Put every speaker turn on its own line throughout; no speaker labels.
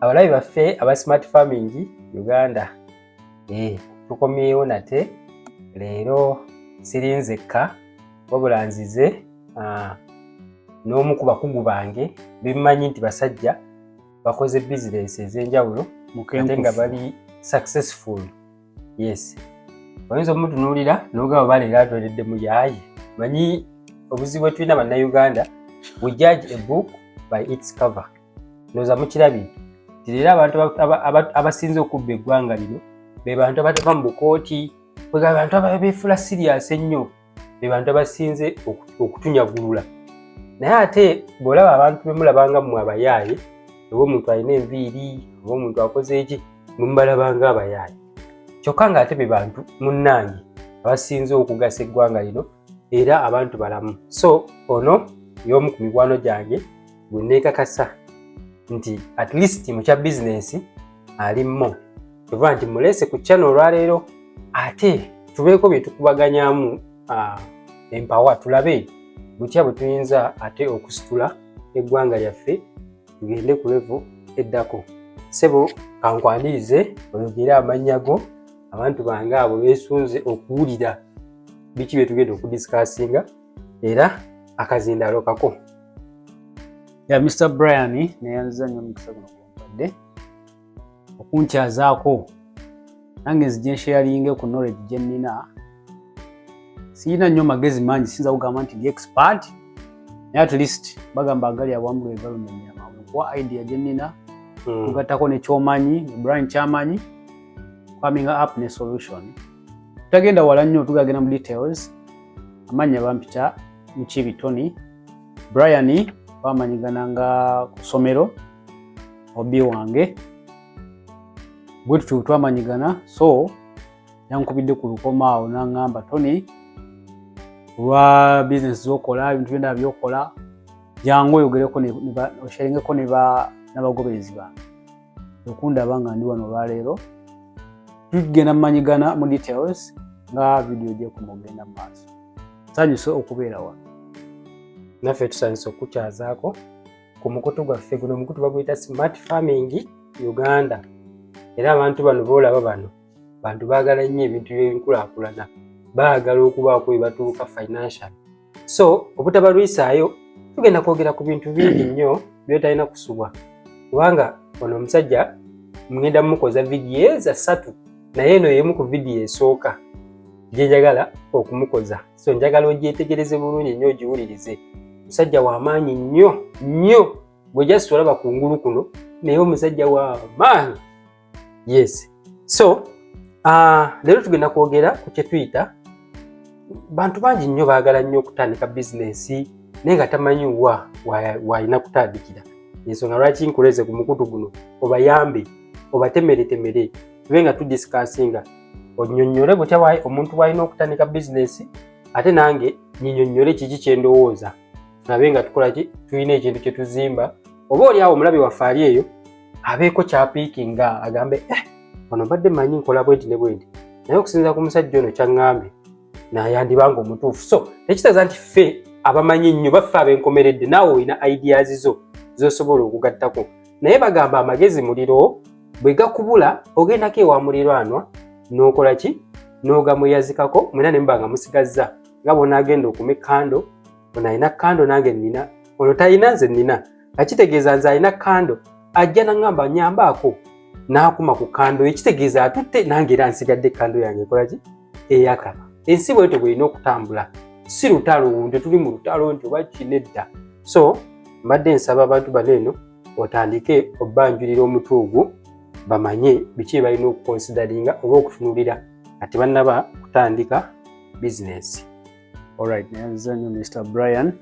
Abalabi baffe aba Smart Farming Uganda, tukomyewo nate leero. Siri nzekka, wabula nzize n'omu ku bakugu bange bemmanyi nti basajja bakoze bizinensi ez'enjawulo ate nga bali successful. Yes, oyinza omutunuulira n'ogamba baleero atweredde muyaaye. Manyi obuzibu bwe tulina Bannayuganda, we judge a book by its cover. Ndowooza mukirabye nti leero abantu abasinze okubba eggwanga lino be bantu abatava mu bukooti, bantu abeefula serious ennyo, be bantu abasinze okutunyagulula. Naye ate bw'olaba abantu bemulabanga mmwe abayaaye, oba omuntu alina enviiri, oba omuntu akoze eki, mwemubalabanga abayaaye, kyokka ng'ate be bantu munnange abasinze okugasa eggwanga lino era abantu balamu. So ono y'omu ku mikwano gyange gwe neekakasa nti at least mu kya bizinensi alimmo. Kyova nti muleese ku channel olwaleero, ate tubeeko bye tukubaganyamu empawa, tulabe butya bwe tuyinza ate okusitula eggwanga lyaffe tugende ku level eddako. Sebo, kankwanirize oyogere amannya go, abantu bange abo beesunze okuwulira biki bye tugenda okudiscussinga, era akazindaalo kako.
Ya Mr Brian, neyanziza nnyo omukisa guno gwompadde okunkyazaako nange nzije nsharinge ku knowledge gye nnina. Siyina nnyo magezi mangi, siyinza kugamba nti ndi expert, naye at least bagamba agali awambula egaluma ennyama. Okuwa idea gye nnina, tugattako nekyomanyi ne Brian kyamanyi, coming up ne solution. Tutagenda wala nnyo, tugagenda mu details. Amannya bampita Mukibi Tony. Brian twamanyigana nga ku ssomero, obi wange bwe tutyo twamanyigana. So yankubidde ku lukoma awo n'aŋŋamba, "Tony, olwa bizinesi zokola, ebintu byonna byokola, jangu oyogereko, osharingeko n'abagoberezi bange." Okundaba nga ndi wano olwaleero, tugenda mumanyigana mu details nga vidiyo gyekoma ogenda mu maaso. Sanyuse okubeera wano.
Naffe tusanyuse okukyazaako ku mukutu gwaffe guno. Omukutu baguyita Smart Farming Uganda, era abantu bano boolaba bano bantu baagala nnyo ebintu by'enkulaakulana, baagala okubaako bwe batuuka financial. So obutabalwisaayo, tugenda kwogera ku bintu bingi nnyo byotalina kusubwa, kubanga ono omusajja mugenda mumukoza vidiyo eza ssatu, naye eno yemu ku vidiyo esooka gyenjagala okumukoza. So njagala ogyetegereze bulungi nnyo, ogiwulirize. Musajja w'amaanyi nnyo nnyo, bwe just olaba ku ngulu kuno, naye omusajja w'amaanyi. Yes, so leero tugenda kwogera ku kye tuyita bantu bangi nnyo baagala nnyo okutandika bizinensi, naye nga tamanyi wa w'alina kutandikira. Ensonga lwaki nkuleze ku mukutu guno, obayambe, obatemeretemere, tube nga tudiscussinga, onyonnyole butya omuntu bw'alina okutandika bizinensi, ate nange nyinyonnyole kiki kyendowooza, tulabe nga tukola ki, tulina ekintu kye tuzimba, oba oli awo omulabi waffe ali eyo abeeko kyapickinga, agambe, "Eh, ono mbadde manyi nkola bwenti ne bwenti, naye okusinziira ku musajja ono kyaŋŋambye, nayandibanga omutuufu." So tekitegeeza nti ffe abamanyi ennyo baffe ab'enkomeredde. Naawe olina ideas zo z'osobola okugattako, naye bagamba amagezi muliro, bwe gakubula ogendako ewa muliraanwa n'okola ki, n'ogamweyazikako, mwena ne muba nga musigazza nga bw'onaagenda okuma candle. Ono alina candle, nange nnina. Ono talina, nze nnina. Akitegeeza nze alina candle ajja naŋŋamba, "Nyambaako," n'akuma ku candle, ekitegeeza atutte, nange era nsigadde candle yange ekola ki, eyaka. Ensi bwetyo bwerina okutambula, si lutalo, tetuli mu lutalo nti oba kinedda. So mbadde nsaba abantu bano eno otandike obbanjulira omutwe ogwo, bamanye biki balina okuconsideringa oba okutunulira nga tebannaba kutandika bizinesi.
Alright, neyanziza nnyo Mr Brian.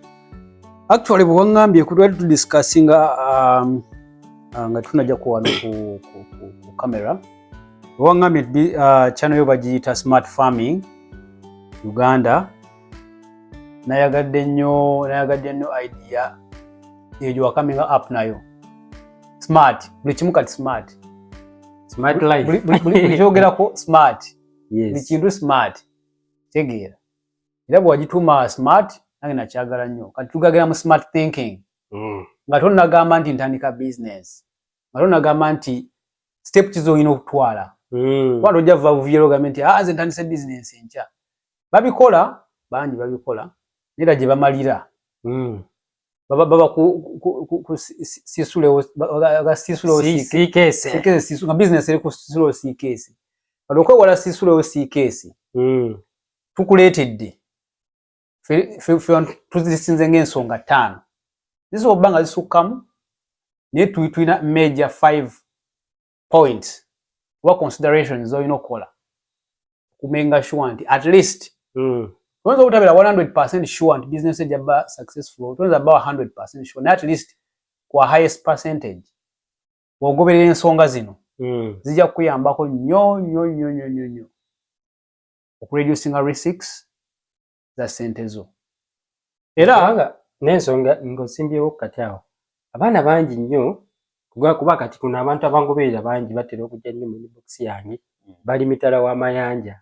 Actually bwe waŋŋambye ku twali tudiscussinga nga tunajja ku wano ku camera, bwe waŋŋambye channel yo bagiyita Smart Farming Uganda, nayagadde nnyo idea eyo gye wacominga up nayo. Smart, buli kimu kati smart.
Smart life.
Buli kyogerako smart, buli kintu smart. Tegeera, era bwe wagituuma smart, nange nakyagala nnyo. Kati tugagera mu smart thinking, nga tonnagamba nti ntandika business. Nga tonagamba nti step ki z'olina okutwala, kuba tojja va buviiro ogambe nti, "Ah, nze ntandise bizinensi enkya." Babikola bangi, babikola, naye era gye bamalira baba ku sisulewo sisulewo.
Siikeese.
Siikeesi, nga bizinensi eri ku sisulewo siikeesi. Kati okwewala sisulewo siikeesi, tukuleetedde ffe tuzisinze ng'ensonga 5. Zisobola okuba nga zisukkamu, naye tulina major five points oba considerations z'olina okukola okumakinga sure nti at least oyinza obutabeera 100% sure nti business ejja bba successful. Toyinza bba 100% sure, naye at least kwa highest percentage bw'ogoberera ensonga zino, zijja kukuyambako nnyo nnyo nnyo nnyo nnyo nnyo okureducinga risks za ssente zo. Era
Kubanga n'ensonga ng'osimbyewo kati awo, abaana bangi nnyo, kuba kati kuno abantu abangoberera bangi batera okujja nnyo mu inbox yange, bali mitala w'amayanja,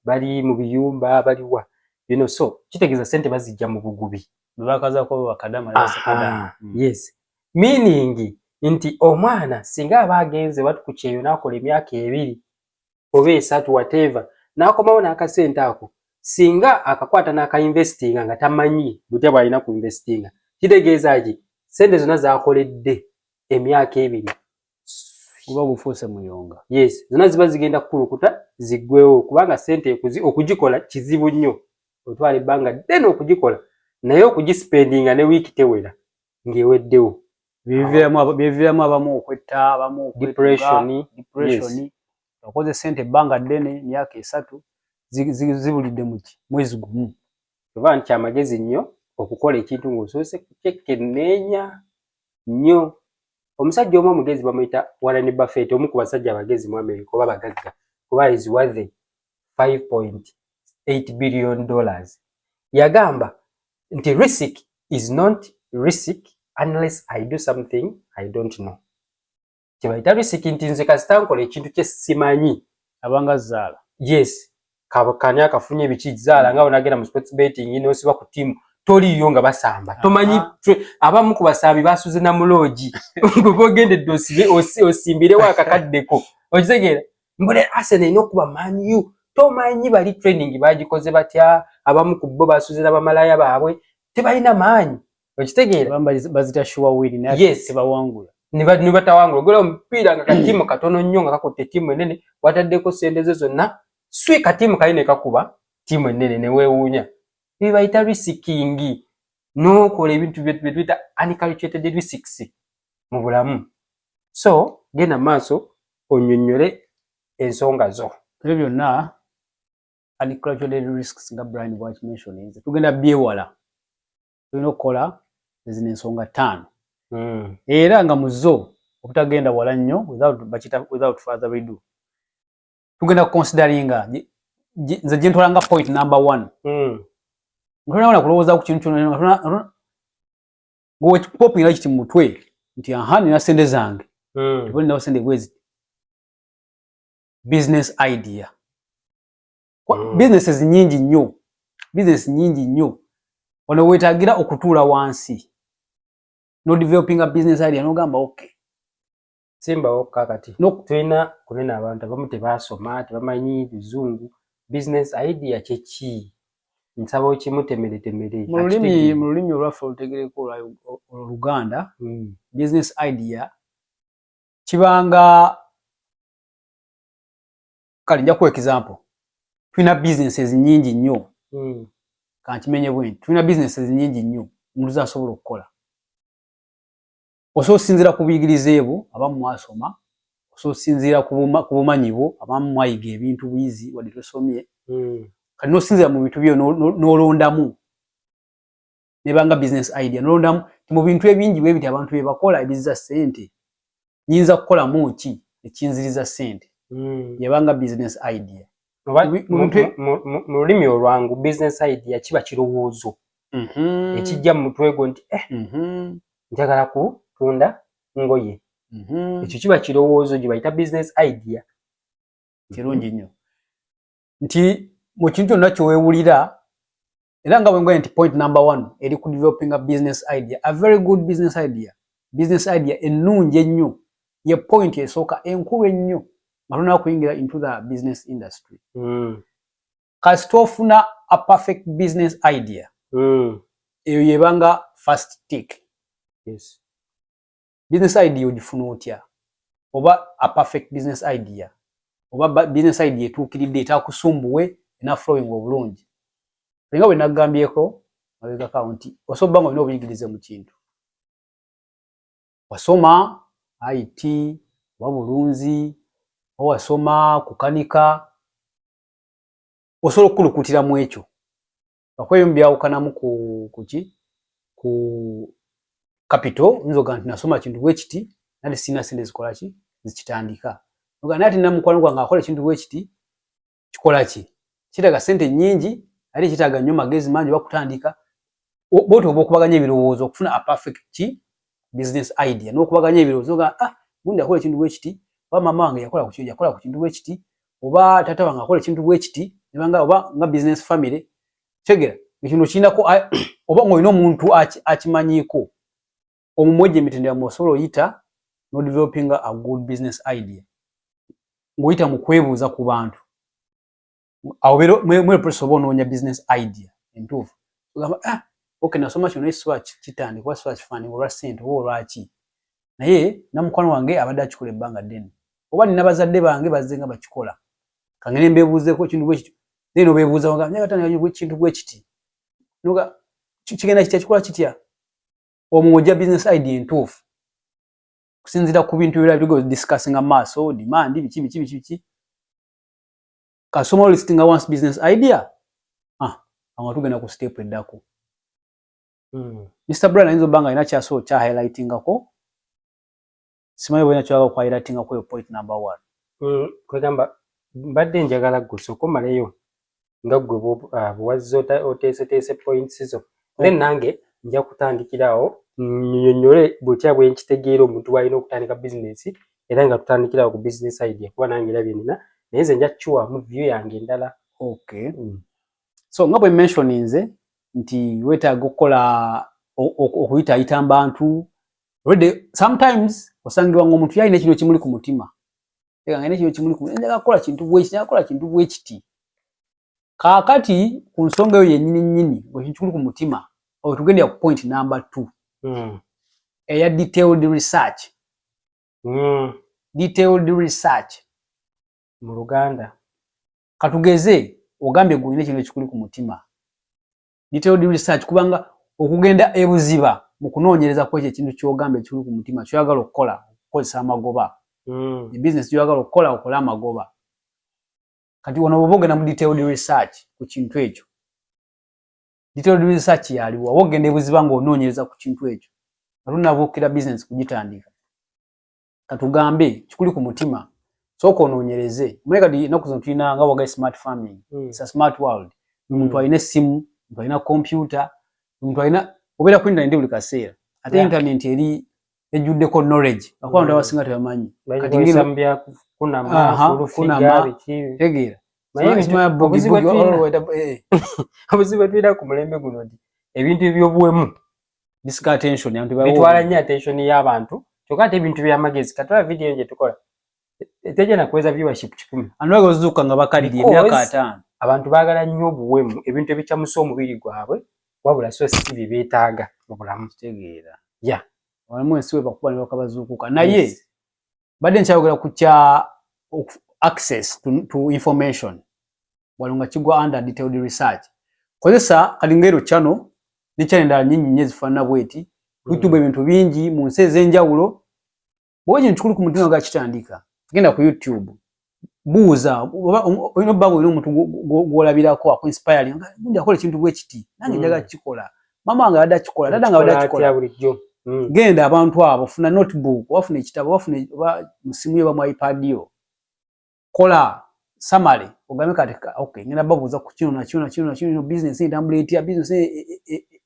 bali mu biyumba, baliwa bino, so kitegeeza ssente bazijja mu bugubi.
Bebakazako bakadama.
Aha, yes, meaning nti omwana singa aba agenze watu ku kyeyo n'akola emyaka 2 oba 3, whatever, n'akomawo n'akasente ako, singa akakwata n'akainvestinga nga tamanyi butya bw'alina ku investinga, kitegeeza ki? Sente zonna z'akoledde emyaka 2
Guba gufuuse muyonga.
Yes, zonna ziba zigenda kukulukuta ziggwewo, kubanga sente okugikola kizibu nnyo, otwala ebbanga ddene okugikola, naye okugispendinga ne wiiki tewera ng'eweddewo.
Byebiviiramu abamu okwetta, abamu okwetuga,
Depression.
Depression. Okoze sente ebbanga ddene, emyaka 3, zibulidde mu mwezi gumu.
Oba nti amagezi nnyo okukola ekintu ng'osoose kukyekenneenya nnyo. Omusajja omu omugezi bamuyita Warren Buffett, omu ku basajja abagezi mu America oba bagagga, kuba is worth $5.8 billion, yagamba nti, "Risk is not risk unless I do something I don't know." Kyebayita risk nti nze kasita nkola ekintu kye simanyi.
Abanga zaala.
Yes, kani akafunye ebiki zaala, nga onagenda mu sports betting n'osiba ku ttiimu toliiyo nga basamba, tomanyi. Abamu ku basambi basuze na muloogi gwe bogendedde osibe osimbirewo akakaddeko, okitegeera? Mbule Arsenal erina okuba Man U, tomanyi bali training bagikoze batya. Abamu ku bo basuze n'abamalaya baabwe, tebalina maanyi, okitegeera?
Abamu bazita sure win, naye tebawangula.
Ne batawangula. Ogula omupiira nga katiimu katono nnyo nga kakutte ttiimu ennene, wataddeko sente ze zonna, swi katiimu kali ne kakuba ttiimu ennene, ne weewuunya. Bye bayita risking, n'okola ebintu bye tuyita uncalculated risks mu bulamu. So genda mu maaso onnyonnyole ensonga zo.
Ebyo byonna uncalculated risks nga Brian bwakimentioninze, tugenda byewala. Tulina okukola ezino ensonga 5, era nga mu zo, obutagenda wala nnyo, without, bakita without further ado, tugenda kuconsideringa nze gye ntwala nga point number one. Nga kulowooza ku kintu kyonna, gwe kiti mu mutwe nti, "Aha, nina sente zange, oba ninawo sente bwezi," business idea. Businesses nyingi nnyo, business nyingi nnyo. Wano weetaagira okutuula wansi no developing a business idea n'ogamba, "Okay."
Simba wokka kati
No.
tulina kunena abantu abamu tebasoma, tebamanyi luzungu. Business idea kyeki? Nsaba okimutemeretemere.
Mu lulimi olwaffe olutegereko Oluganda, business idea kibanga, kale nja kuwa example. Tulina businesses nyingi nnyo. Kankimenye bwe nti, tulina businesses nyingi nnyo omuntu zasobola okukola. Osobola osinziira ku buyigirize bwo, abamu mwasoma, osobola osinziira ku bumanyi bwo, abamu mwayiga ebintu buyizi wadde tosomye. Kati n'osinziira mu bintu byo n'olondamu nebanga business idea, n'olondamu ti mu bintu ebingi bwe biti abantu bye bakola ebizza ssente, nyinza kukolamu ki ekinziriza ssente? Yebanga business idea.
Oba mu lulimi olwangu, business idea kiba kirowoozo ekijja mu mutwe gwo nti, "Eh, njagala kutunda ngoye." Ekyo kiba kirowoozo gye bayita business idea.
Kirungi nnyo nti mu kintu kyonna kyowewulira, era nga bwengoye nti point number one eri ku developing a business idea, a very good business idea, business idea ennungi ennyo. Ye point esooka enkulu ennyo nga tonnaba kuyingira into the business industry. Kasita ofuna a perfect business idea, eyo yebanga first tick. Business idea ogifuna otya, oba a perfect business idea, oba business idea etuukiridde, etakusumbuwe, ena flowing obulungi? Nga bwe nagambyeko mabegakawo nti osobola nga olina obuyigirize mu kintu, wasoma IT oba bulunzi oba wasoma kukanika, osobola okukulukutiramu ekyo. Akweyo byawukanamu ku kuki, ku capital. Oyinza ogamba nti nasoma kintu bwe kiti, nate sirina sente zikola ki, zikitandika. Ogamba naye ate nina mukwano gwange akola ekintu bwe kiti, kikola ki, kitaaga sente nnyingi ate kitaaga nnyo magezi mangi oba kutandika. Bwotyo oba okubaganya ebirowoozo okufuna a perfect ki, business idea, n'okubaganya ebirowoozo nga, "Ah, gundi akola ekintu bwe kiti," oba, "Maama wange yakola ku kintu bwe kiti," oba, "Taata wange akola ekintu bwe kiti," nebanga oba nga business family tegera ekintu kirinako, oba ng'olina omuntu akimanyiiko. Omwo egyo emitendera mw'osobola oyita n'odevelopinga a good business idea ng'oyita mu kwebuuza ku bantu. Awo mwero process oba onoonya business idea entuufu. Ogamba, "Ah, okay, nasoma kino naye sisobola kitandika oba sisobola kifaananyi olwa ssente oba olwaki, naye namukwano wange abadde akikola ebbanga ddene, oba nina bazadde bange bazze nga bakikola, kangende mbeebuuzeeko ekintu bwe kityo." Naye nobeebuuza nga njagala kintu bwe kiti, kigenda kitya, kikola kitya? Omwo ojja business idea entuufu kusinziira ku bintu ebirala bigo discussinga maaso, demand, biki biki biki biki. Kasoma listinga once business idea, ah, awo tugenda ku step eddako. Mr Brian ayinza obba nga alina kyasobola kya highlightingako, simanyi oba olina kyoyagala okuhighlightingako eyo point number one.
Kwegamba mbadde njagala gwe osooke omaleyo nga ggwe bwewazze oteeseteese points zo, then nange nja kutandikirawo nnyonnyole butya bwe nkitegeera omuntu bw'alina okutandika bizinesi, era nga tutandikirawo ku business idea, kuba nange era bye nina, naye nze nja kukiwaamu view yange endala.
Okay. So nga bwe mentioninze nti weetaaga okukola okuyitaayita mu bantu already. Sometimes osangibwa ng'omuntu yalina ekintu ekimuli ku mutima, nga alina ekintu ekimuli ku, "Njagala kukola kintu bwekiti, njagala kukola kintu bwe kiti." Kaakati ku nsonga eyo yennyini nnyini, ng'ekintu kikuli ku mutima, awo tugendera ku point number 2 eya detailed research. Detailed research
mu Luganda?
Katugeze ogambye gwe olina ekintu ekikuli ku mutima. Detailed research kubanga okugenda ebuziba mu kunoonyereza ku ekyo ekintu ky'ogamba ekikuli ku mutima, ky'oyagala okukola, okukozesa amagoba, ebizinesi gy'oyagala okukola, okole amagoba. Kati wano bw'oba ogenda mu detailed research ku kintu ekyo, detailed research yaliwa? Oba ogenda ebuziba ng'onoonyereza ku kintu ekyo nga tonnabuukira bizinesi kugitandika. Katugambe kikuli ku mutima, sooka onoonyereze. Omanyi kati ennaku zino tulina nga waga smart farming. It's a smart world. Omuntu alina essimu, omuntu alina computer, omuntu alina obeera ku internet buli kaseera, ate internet eri ejjuddeko knowledge, akuba abantu abasinga tebamanyi. Kati
bagikozesa mu byakunama,
kunama,
fulufiga, biki.
Tegeera.
Naye
Simanya bogi
obuzibu
bogi,
bwe obuzibu bwe tulina ku mulembe guno nti ebintu eby'obuwemu
disika attention abantu
bitwala nnyo attention y'abantu, kyokka ate ebintu by'amagezi, katwala vidiyo gye tukola tejja nakuweza viewership 100.
Anwaga ozuuka nga bakaddiye
Because
emyaka 50.
Abantu baagala nnyo obuwemu, ebintu ebikyamusa omubiri gwabwe, wabula so si bye beetaaga mu bulamu.
Kitegeera. Walimu ensi we bakuba ne bakabazuukuka, naye badde nkyayogera ku kya access to information wano nga kigwa under detailed research. Kozesa kati ng'ero channel ne channel endala nnyingi nnyo ezifaanana bweti, YouTube, ebintu bingi mu nsi ez'enjawulo. Bw'oba ekintu kikuli ku mutima nga kitandika, genda ku YouTube, buuza, oba olina obba nga olina omuntu gw'olabirako akuinspiring, nga, "Gundi akola ekintu bwe kiti, nange njagala kukikola, maama wange abadde akikola, taata wange abadde
Kikola
akikola."
atya bulijjo?
Genda abantu abo, funa notebook oba funa ekitabo oba funa oba mu ssimu yo oba mu iPad yo, kola summary, ogambe kati, "Okay, ngenda babuuza ku kino na kino na kino na kino. Business etambula etya? Business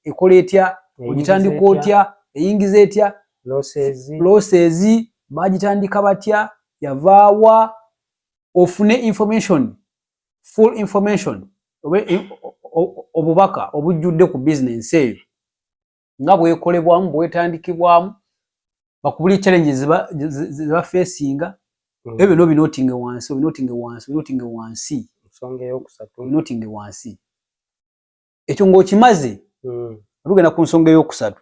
ekola etya? Ogitandika otya? Eyingiza etya?"
Losses.
Losses, bagitandika batya? Yavaawa? Ofune information, full information, oba obubaka obujjudde ku business eyo nga bwekolebwamu, bwetandikibwamu. Bakubuli challenges zebafacinga. Ebyo byonna obinotinge wansi, obinotinge wansi, obinotinge wansi.
Ensonga eyokusatu.
Obinotinge wansi. Ekyo ng'okimaze, tugenda ku nsonga eyokusatu.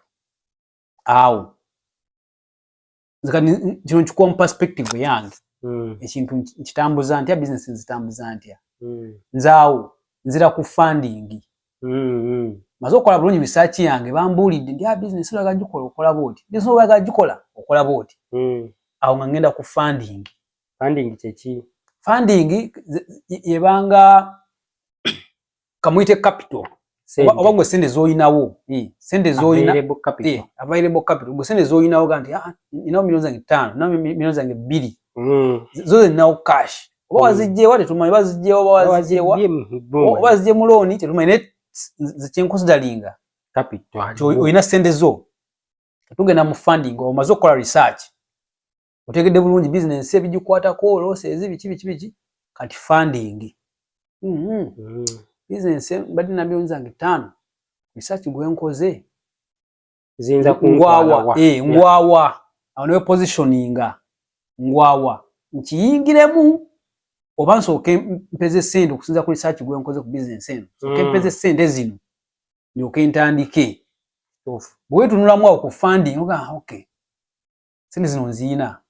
Awo nze kati kino nkikuwa mu perspective yange. Ekintu nkitambuza ntya? Business nzitambuza ntya? Nze awo nzira ku funding. Maze okukola bulungi research yange, bambuulidde nti, "Ah, business olaga gikola, okola bwoti, business olaga gikola, okola bwoti." Awo nga ngenda ku funding.
Funding kyeki?
Funding yebanga kamuyite capital oba gwe sente z'olinawo, sente z'olina.
Available capital.
Available capital, gwe sente z'olinawo ga nti, "Ah, ninawo miliyoni zange 5, ninawo miliyoni zange 2, zo zeninawo cash." Oba wazigyewa tetumanyi, oba bazigyewa, oba wazigyewa, oba wazigye mu loan tetumanyi, naye nze kyenconsideringa
Capital.
nti olina sente zo. Tugenda mu funding. Omaze okukola research, otegedde bulungi business ebigikwatako, losses, biki biki biki. Kati funding. Business mbadde na miliyoni zange 5, research gwenkoze
Ziyinza
ngwawa.
kuntwala.
Ngwawa awo newe positioninga, ngwawa nkiyingiremu oba nsooke mpeze sente okusinza ku research gwenkoze ku business eno, nsooke mpeze sente zino ndyoke ntandike. Bwetunulamu awo ku funding, ogamba, "Okay, sente zino nziina,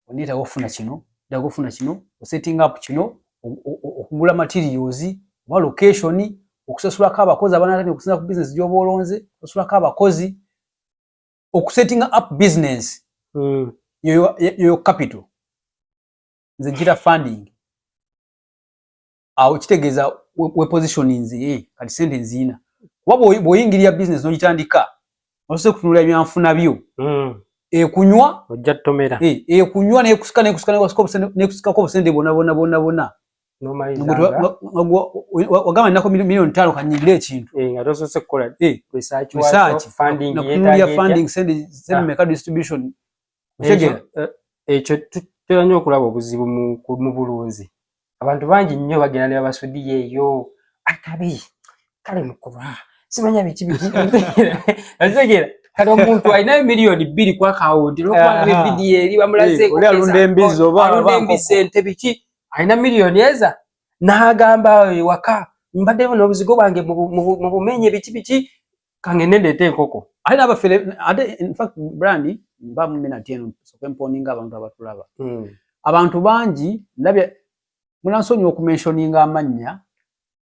oneetaaga okufuna kino, neetaaga okufuna kino, osetting up kino, okugula materials oba location, okusasulako abakozi abanatandika okusinza ku business gy'oba olonze, okusasulako abakozi, okusetting up business." Yoyo capital nze nkita funding. Awo kitegeeza we positioninze, kati sente nziina. Kuba bw'oyingirira business n'ogitandika osose kutunula ebyanfuna byo, ekunywa.
Ojja tomera.
Ekunywa nekusika, nekusika, nekusikako obusente bwonna bwonna bwonna bwonna.
Nomalizanga.
Wagamba ninako miliyoni 5, kanyingire ekintu.
Nga tosoose kukola research,
research,
waakyo, funding
nakutunulira
yeetaaga etya.
Funding, sente
Ah.
meka, distribution, otegeera?
Ekyo tutera nnyo okulaba obuzibu mu bulunzi. Abantu bangi nnyo bagenda ne babasudiya eyo akabi kale mukuba simanya biki biki, otegeera? Kati omuntu alinayo miliyoni 2 ku akawunti olwokuba evidiyo eri bamulaze
Oli alunda embizzi
alunda
oba
embizzi,
enkoko.
Ente, biki, alina miliyoni eza n'agamba, "Ewaka mbaddeyo n'obuzigo bwange mu bumenye, biki biki, kangende ndeete enkoko."
Ate n'abafere ate, in fact, brand mba mu minute eno soke mponinga abantu abatulaba. Abantu bangi ndabye, munansonyiwa okumentioninga amannya,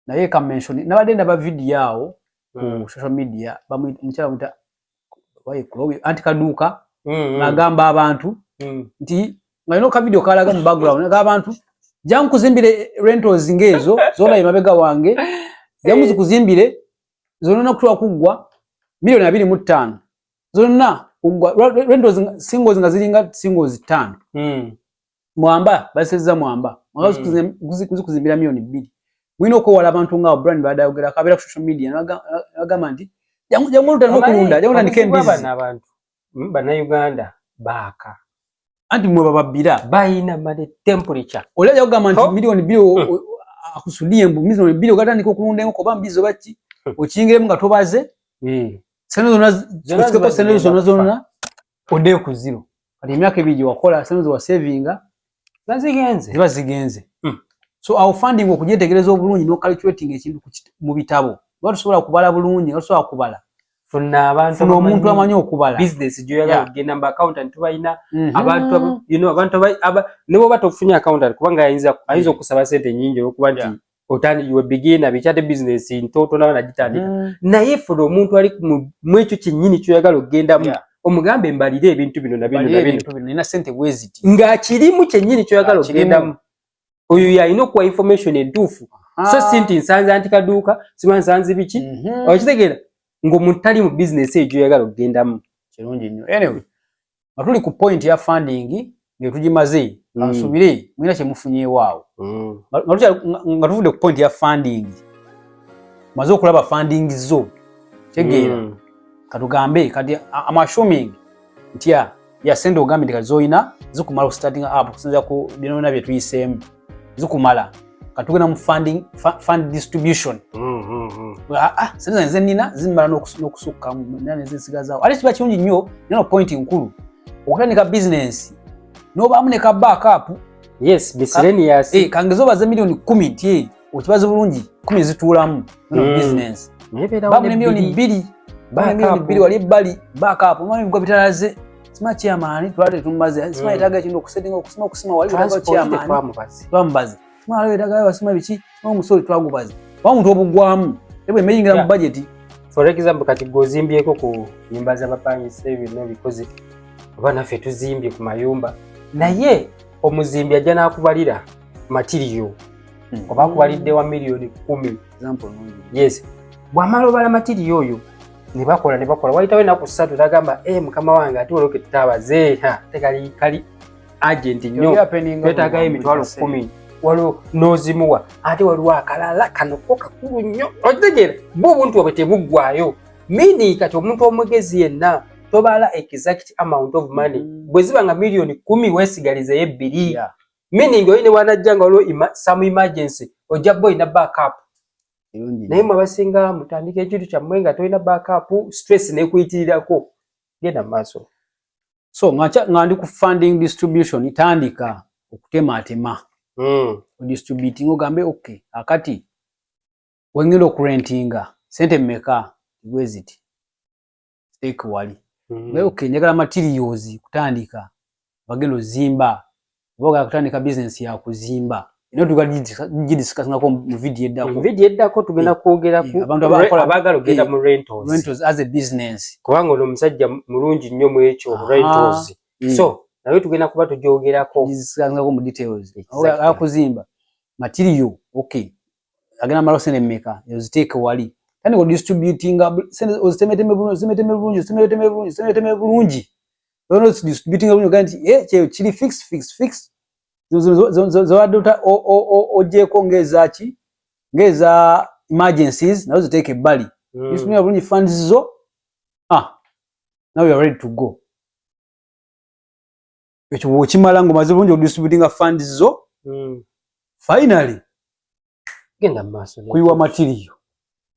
naye ka mention. Nabadde ndaba video awo ku social media, omukyala bamuyita waye Chloe anti Kaduuka, ng'agamba abantu nti nga ka video kalaga mu background nga abantu, "Jangu kuzimbire rentals ng'ezo zolaba emabega wange, jangu zikuzimbire zonna kutula kuggwa miliyoni 25 zonna kuggwa rentals singles nga ziringa singles 5 mwamba basezza mwamba zikuzimbira miliyoni 2." Mulina okwewala abantu nga brand badde ayogera akabeera ku social media nagamba nti, "Jangu, jangu olutandika okulunda, jangu otandike
Obuzibu
embizzi."
bw'abano abantu, bannayuganda baaka.
Anti mwe bababbira.
Bayina male temperature.
Oli ajja kugamba nti
Ho.
miliyoni 2 akusudiye mbu miliyoni 2 ogatandika okulunda enkoko oba mbizzi oba ki, okiyingiremu nga tobaze sente zonna,
Zonna
osikeko
ziba
sente
zigenda
zonna
kufa.
zonna, oddeyo ku zero. Kati emyaka 2 gye wakola, sente ze wasavinga
Ziba zigenze.
Ziba zigenze. So awo funding okugyetegereza obulungi n'ocalculating ekintu mu bitabo, oba tusobola kubala bulungi, nga tusobola kubala.
Funa abantu
Funa omuntu
abamanyi
amanyi okubala.
Business gy'oyagala okugenda mu accountant tubalina. Abantu abantu ne bw'oba tofunye accountant, kubanga ayinza okusaba sente nnyingi olwokuba nti otandi you a beginner, biki, ate business nto tonaba nagitandika. Naye funa omuntu ali mu ekyo kyennyini ky'oyagala okugendamu, omugambe, "Mbalire ebintu bino na bino
Balire
na bino."
Ebintu bino, nina sente bweziti.
Ng'akirimu kyennyini ky'oyagala
Ng'akirimu.
okugendamu, oyo yalina okuwa information entuufu, so si nti nsanze anti Kaduuka, siba nsanze biki. Okitegeera ng'omuntu tali mu bizinesi eyo gy'oyagala okugendamu.
Kirungi nnyo. Anyway, nga tuli ku point ya funding ngetugimaze, kansubire mulina kyemufunyeewo awo. Nga tuvudde ku point ya funding, maze okulaba funding zo, tegeera. Katugambe kati I'm assuming nti ya sente ogambye nti kati zoyina zikumala okustarting up, okusinziira ku byonna bye tuyiseemu zikumala. Katugenda mu funding, fund distribution. Ah, sente zange zenina zimmala n'okusukkamu, nina nezinsigazaawo. Ate kiba kirungi nnyo nino point nkulu. Okutandika bizinensi n'obaamu ne ka backup.
Yes, miscellaneous.
Kangeze obaze 10 miliyoni nti okibaze bulungi 10 zituulamu no bizinensi.
Nebeerawo.
Bamu ne 2 miliyoni, bamu ne 2 miliyoni wali ebbali, backup. Omanyi ebigwa bitalaze, sima chairman twali tetumbaze, sima yetaaga ekintu okusettinga, okusima, okusima wali wetaaga
Transport.
chairman.
Tetwamubaze.
Twamubaze, sima wali wetaaga wasima biki, sima omusolo twagubaze, oba omuntu obugwamu ebwe emeyingira mu budget.
For example, kati gwe ozimbyeko ku nyumba z'abapangisa, ebyo byonna obikoze, oba naffe tuzimbye ku mayumba, naye omuzimbi ajja n'akubalira material oba akubalidde wa 10 miliyoni.
Example nungi.
Yes, bw'amala obala material oyo ne bakola ne bakola, wayitawo ennaku 3 tagamba, e mukama wange, ate olwoke tutaabaze, ha, te kali kali urgent nnyo, twetaagayo 10,000. Waliwo n'ozimuwa, ate waliwo akalala kano ko kakulu nnyo. Okitegeera, bwe obuntu bwabwe tebuggwayo. Meaning kati omuntu omugezi yenna tobala exact amount of money. Bwe ziba nga 10 miliyoni, weesigalizeyo 2. Meaning oyi ne bwanajja nga waliwo some emergency, ojja bba olina backup.
Kirungi.
Naye mwe abasinga mutandika ekintu kyammwe nga tolina backup, stress nekuyitirirako. Genda mu maaso.
So nga ndi ku funding distribution, tandika okutematema, odistributing, ogambe okay, akati wengenda okurentinga sente mmeka, bwe ziti, stake wali. Naye okay, njagala materials kutandika, bagenda ozimba oba ogala kutandika business ya kuzimba, era tugagidiscussingako mu video eddako.
Video eddako tugenda kwogera ku
abantu abakola-
abaagala ogenda mu rentals.
Rentals as a business.
Kubanga ono omusajja mulungi nnyo mu ekyo, rentals. So naye tugenda kuba tugyogerako.
Discussingako mu details.
Exactly.
Agala kuzimba, material okay, agenda malawo sente mmeka, oziteeke wali, tandika odistributinga sente, ozitemeteme bulungi, ozitemeteme bulungi, ozitemeteme bulungi, ozitemeteme bulungi. Olwo odistributinga bulungi, ogamba nti kyeyo kiri fix fix fix, zobadde ogyeko ng'ezaki, ng'eza emergencies, nazo ziteeke ebbali. Distributinga bulungi funds zo, ah, now you are ready to go. Ekyo bw'okimala ng'omaze bulungi odistributinga funds zo, finally
Genda mu maaso.
Kuyiwa material,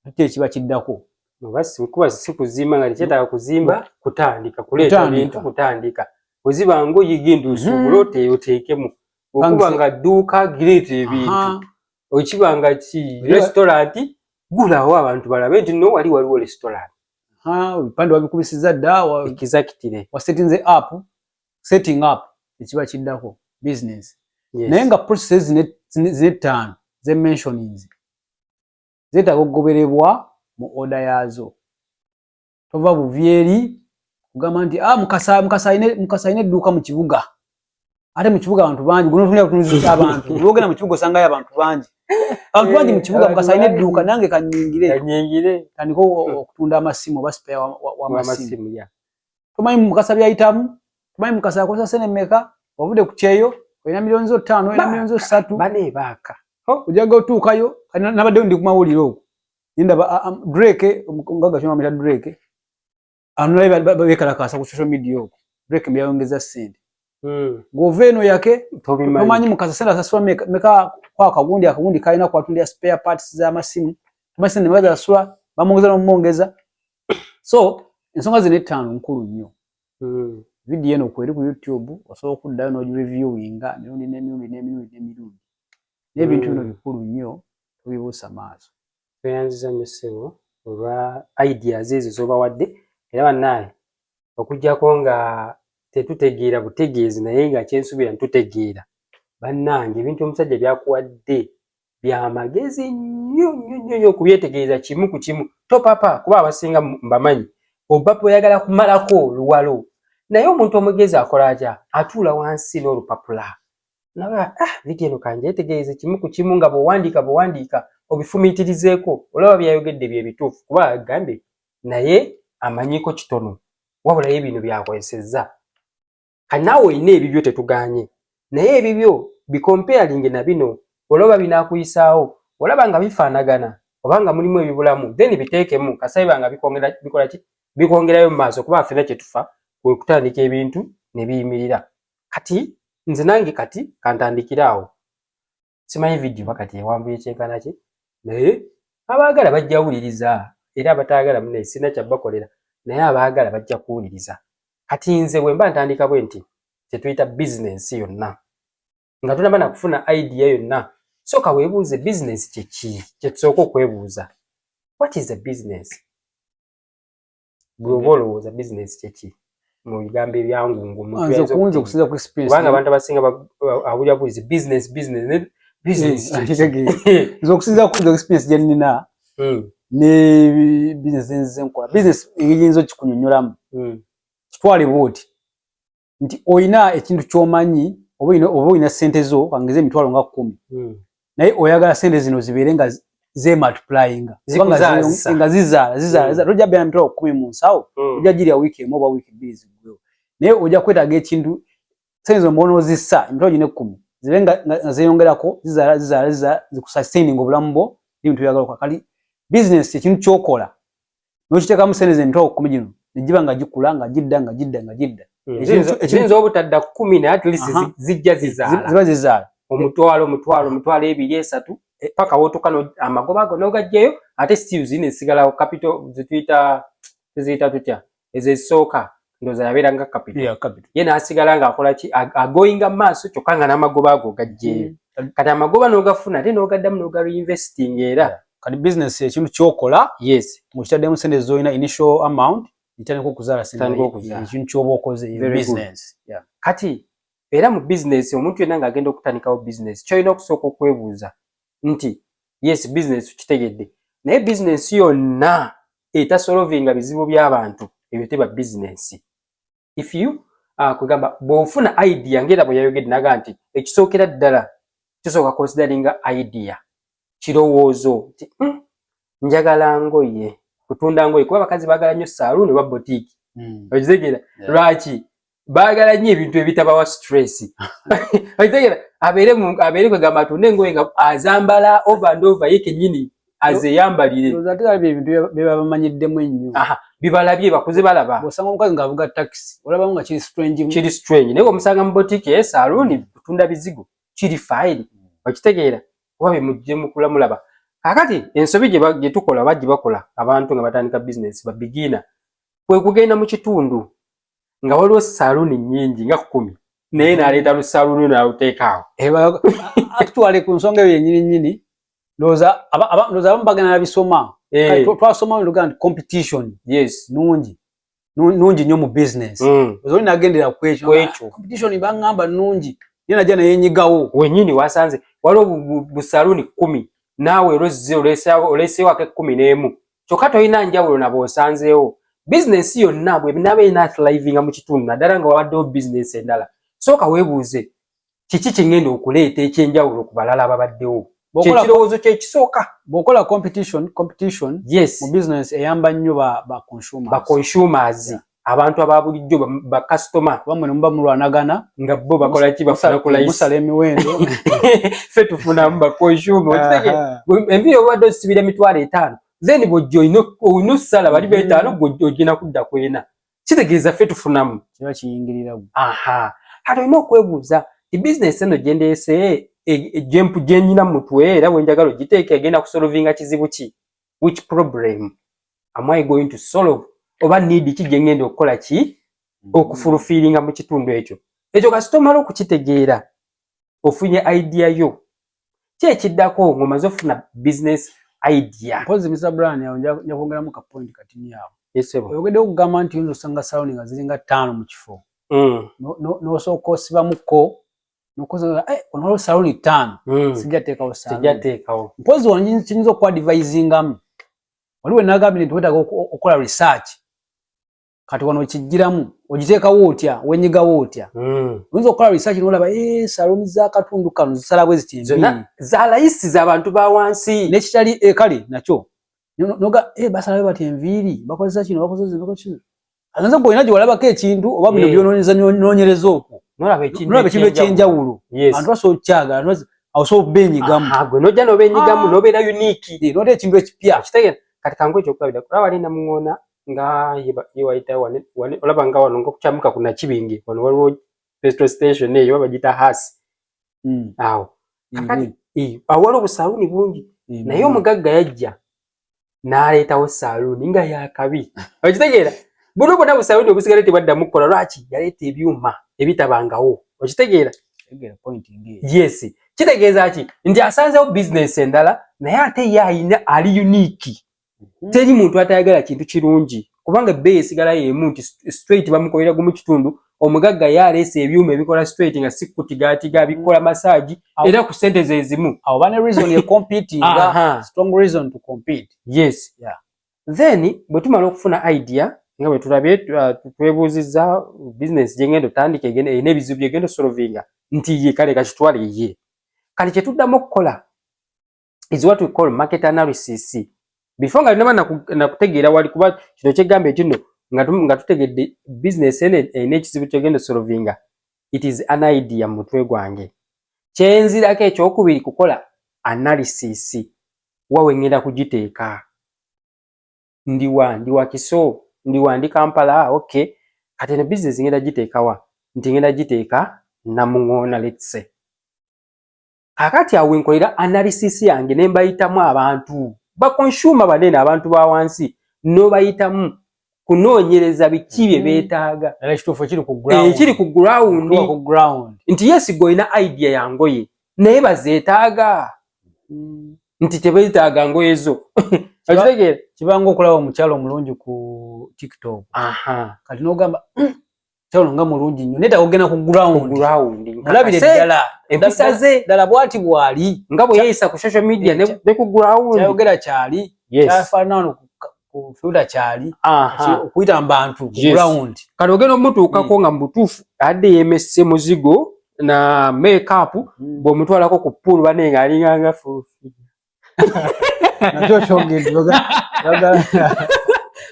ate ekiba kiddako.
Oba kuba si kuzimba nga tekyetaaga kuzimba, kutandika kuleeta
Kutandika.
bintu, kutandika oziba ngoyi, genda osuubule, oteekemu. Okuba nga dduuka, gireeta ebintu. Okiba nga ki restaurant, gulawo abantu balabe nti no wali waliwo restaurant.
Aha, ebipande wabikubisiza dda,
Exactly.
wasettinze up, setting up ekiba kiddako business.
Yes.
Naye nga processes zine ttaano ze mentionings zeetaaga okugoberebwa mu order yaazo. Tova buvi eri kugamba nti ah, Mukasa alina edduuka mu kibuga, ate mu kibuga abantu bangi, gunotunira butunuzi abantu, lwogenda mu kibuga osangayo abantu bangi, abantu bangi mu kibuga.
Abantu
Mukasa alina
bangi.
edduuka, nange kanyingire.
Kanyingire.
Tandika okutunda amasimu oba spare w'amasimu.
W'amasimu, ya.
Tomanyi Mukasa byayitamu, tomanyi Mukasa akozesa sente mmeka. Ovudde ku kyeyo, olina 5 miliyoni, olina 3 miliyoni.
Bane baaka.
Ojaga otuukayo. Kati nabaddeyo ndi ku mawulire okwo, nindaba Drake, omugaga kyamamita Drake, abantu naye bekalakasa ku social media okwo, Drake mbyayongeza ssente. Ng'ova eno yake
Tobimanyi.
Tomanyi Mukasa sente asasula meka kwa akagundi kalina kwatundira spare parts z'amasimu, tomanyi sente meka zasasula, bamwongeza n'omumwongeza. So ensonga zino ettaano nkulu nnyo. Vidiyo eno kweri ku YouTube, osobola okuddayo n'ogireviewinga mirundi n'emirundi n'emirundi n'emirundi, n'ebintu bino bikulu nnyo, tobibuusa maaso.
Tweyanziza nnyo ssebo olwa ideas ezo z'obawadde. Era bannaaye, okuggyako nga tetutegeera butegeezi, naye nga kyensuubira ntutegeera, bannange, ebintu omusajja byakuwadde byamagezi nnyo nnyo nnyo nnyo okubyetegereza kimu ku kimu. Topapa, kuba abasinga mbamanyi, opapa oyagala kumalako luwalo. Naye omuntu omugezi akola atya? Atuula wansi n'olupapula naga, ah, vidiyo eno kanjetegereze kimu ku kimu. Nga bw'owandiika bw'owandiika obifumiitirizeeko, olaba byayogedde bye bituufu, kuba agambye naye amanyiko kitono, wabula ye bino byakozesezza. Kati naawe olina ebibyo, tetuganye, naye ebibyo bicomparinge na bino, olaba binaakuyisaawo, olaba nga bifaanagana oba nga mulimu ebibulamu, then biteekemu kasayiba nga bikwongera, bikola ki, bikwongerayo mu maaso, kuba ffenna kye tufa kwe kutandika ebintu ne biyimirira. Kati nze nange kati kantandikire awo. Simanyi vidiyo oba kati ewanvuye kyenkana ki, naye abaagala bajja wuliriza, era abataagala munaye sirina kyabbakolera, naye abaagala bajja kuwuliriza. Kati nze bwe mba ntandika bwe nti, kyetuyita bizinensi yonna, nga tonaba nakufuna idea yonna, sooka weebuuze bizinensi kyeki. Kyetusooka okwebuuza, what is a business? Bwe oba olowooza bizinensi kyeki mu bigambo ebyangungu?
Nze okusinza ku experience,
kubanga abantu abasinga awulira bulizi business, business, business.
Nze okusinza ku experience gye nnina ne business nzize nkola, business eyinza okikunyonnyolamu, kitwale bwoti nti oyina ekintu ky'omanyi oba oyina sente zo, kangeze emitwalo nga 10, naye oyagala sente zino zibeere nga zemultiplyinga, nga zizaala zizaala. Tojja beera mitwalo 10 mu nsawo, ojja girya wiiki emu oba wiiki 2 ziggwewo, naye ojja kwetaaga ekintu sente zino mbona ozissa emitwalo gino 10 zibe nga zeeyongerako, zizaala zizaala zizaala, zikusustaining obulamu bwo n'ebintu byagala okukola. Kali business ekintu kyokola n'okiteekamu sente ze emitwalo 10 gino ne giba nga gikula, nga gidda, nga gidda, nga gidda.
Ziyinza obutadda 10, naye at least zijja zizaala.
Ziba zizaala.
Omutwalo, omutwalo, omutwalo ebiri, esatu, paka wotuuka amagoba ago n'ogajjayo, ate still zino esigalawo capital zituyita, tuziyita tutya ezo ezisooka? Ndowooza yabeera nga capital. Ye n'asigala ng'akola ki? Agoyinga mu maaso, kyokka nga n'amagoba ago gajjeeyo. Kati amagoba n'ogafuna, ate n'ogaddamu n'oga reinvesting era.
Kati business ekintu kyokola ng'okitaddemu sente z'olina, initial amount, etandika okuzaala sente, ekintu ky'oba okoze business.
Kati era mu business, omuntu yenna ng'agenda okutandikawo business, kyolina okusooka okwebuuza nti yes, business tukitegedde, naye business yonna etasolvinga bizibu by'abantu, ebyo teba business. If you kugamba bw'ofuna idea, ngera bwe yayogedde naga nti ekisookera ddala kisooka consideringa idea, kirowoozo nti njagala ngoye, kutunda ngoye, kuba abakazi baagala nnyo saaluuni oba botiiki. Okitegeera? Lwaki baagala nnyo ebintu ebitabawa stress? Okitegeera? Abeere kwegamba atunde engoye nga azambala over and over, ye kennyini azeyambalire.
Ate alabye ebintu bye bamanyiddemu ennyo.
Bibalabye, bakuze balaba.
Bw'osanga omukazi ng'avuga takisi, olabamu nga kiri strange.
Kiri strange, naye bw'omusanga mu botiiki, ye saaluuni, kutunda bizigo, kiri fine. Okitegeera? Kuba bemujje mukula mulaba. Kakati ensobi gye tukola oba gye bakola abantu nga batandika bizinesi, ba beginner, kwe kugenda mu kitundu nga waliwo saaluuni nnyingi nga 10, naye n'aleeta lusaaluuni n'aluteeka awo.
Actually, ku nsonga eyo yennyini nnyini, ndowooza abamu bagenda nabisoma. Twasoma luganda nti competition nungi, nungi nnyo mu business. Oli nagendera ku ekyo, competition baŋŋamba nungi, ye najja neyenyigawo.
Wenyini wasanze waliwo busaluuni 10, naawe era ozze oleesewo ak'e11, kyokka tolina njawulo nabo osanzeewo. Bizinesi yonna bwenaaba erina thrivinga mu kitundu, naddala nga wabaddewo bizinesi endala, sooka weebuuze kiki kye okuleeta ekyenjawulo ku balala ababaddewo. Kyekirowoozo kyekisooka.
Bw'okola competition mu business eyamba nnyo ba consumers.
Ba consumers, abantu aba bulijjo, ba customer.
Bamwe ne muba mulwanagana.
Nga bo bakola ki? Bafuna ku
musala emiwendo.
Ffe tufunamu ba consumer. Enviiri obadde ozisibira 50,000, then bw'ojja olina ossala bali 5, gwe ogenda kudda kwena, kitegeeza ffe tufunamu.
Kiba kiyingirira.
Aha, kati olina okwebuuza ti bizinesi eno gyendeese, gyenyina mu mutwe era bwenjagala ogiteeka, egenda kusolvinga kizibu ki? Which problem am I going to solve? Oba need ki gyengenda okukola ki okufulfillinga mu kitundu ekyo? Ekyo kasita omala okukitegeera, ofunye idea yo, ki ekiddako ng'omaze ofuna business idea?
Mpozi Mr Brian, awo nja kwongeramu ka point katini awo.
Yes, sebo.
Oyogedde okugamba nti oyinza osanga saloni nga ziringa ttaano mu kifo, n'osooka osibamuko nokoza ono, waliwo saloni ttaano, sijja teekawo
sijja
saloni.
Teekawo.
Mpozi wano kiyinza okuadvisingamu, waliwo nagambye nti wetaaga okukola research. Kati wano okigiramu ogiteekawo otya, wenyigawo otya? Oyinza okukola research nolaba saloni z'akatundu kano zisala bwe ziti
zonna
enviiri.
Za layisi, z'abantu ba wansi.
N'ekitali kale nakyo noga basala bwe bati enviiri, bakozesa kino, bakozesa kino, bakozesa kino. Agenza gwe olina gye walabako ekintu oba bino by'onoonyeza, noonyereza okwo,
nolaba ekintu
nolaba ekintu ekyenjawulo,
Yes.
abantu basobola okukyagala, awo osobola okubenyigamu.
Aha, gwe nojja n'obenyigamu, n'obeera unique.
Noota ekintu ekipya.
Kitegeera? Kati kangu ekyokulabira, olaba wali Namuŋoona nga ye wayitawo olaba nga wano nga okukyamuka ku Nakibinge, wano waliwo petrol station eyo oba bagiyita Hasi awo. Kakati awo waliwo obusaluuni bungi, naye omugagga yajja n'aleetawo saluuni nga yakabi. Okitegeera? Buno bwonna busaluuni obusigale tebaddamu kukola. Lwaki? Yaleeta ebyuma ebitabangawo. Okitegeera? Yes. Kitegeeza ki? Nti asanzewo bizinesi endala, naye ate ye ayina ali unique. Teri muntu atayagala kintu kirungi, kubanga ebbeeyi esigala y'emu, nti straight bamukolera gumu kitundu. Omugagga ye aleese ebyuma ebikola straight nga si kutigaatiga, bikola massage era ku ssente ze zimu.
Awo bane reason ye competing, strong reason to compete.
Yes. Then bwe tumala okufuna idea, nga bwe tulabye, twebuuzizza business gyengenda otandika erina ebizibu byegenda osolvinga, nti ye kale kakitwale ye. Kale kyetuddamu okukola is what we call market analysis. Before nga linaba nakutegeera wali, kuba kino kyegamba eki nno nga tutegedde business eno erina ekizibu kyegenda osolvinga, it is an idea mu mutwe gwange. Kyenzirako ekyokubiri kukola analysis. Wawe ngenda kugiteeka? Ndiwa? Ndi Wakiso? Ndiwa? Ndi Kampala? Okay, kati eno business ngenda giteekawa? Nti ngenda giteeka Namuŋoona, let's say. Kakati awo nkolera analysis yange ne mbayitamu abantu ba consumer banene, abantu ba wansi, n'obayitamu kunoonyereza biki bye beetaaga.
Ekituufu ekiri ku ground.
Ekiri ku ground.
Ku ground.
Nti yes, gwe olina idea ya ngoye, naye bazeetaaga? Nti tebeetaaga ngoye zo. Okitegeera?
Kibanga okulaba omukyalo omulungi ku TikTok, kati n'ogamba, kyalo nga mulungi nnyo, naye ogenda ku ground
ground
mulabire ddala
empisa ze.
Ddala bwati bwali.
Nga bwe yeeyisa ku social media ne ku ground.
Kyayogera kyali, kyafaanana ku filter kyali, okuyita mu bantu ku ground.
Kati ogenda omutuukako nga mu butuufu adde yeemesse muzigo na makeup, bw'omutwalako ku pool bane nga alinganga fuufi.
Nakyo kyongedde.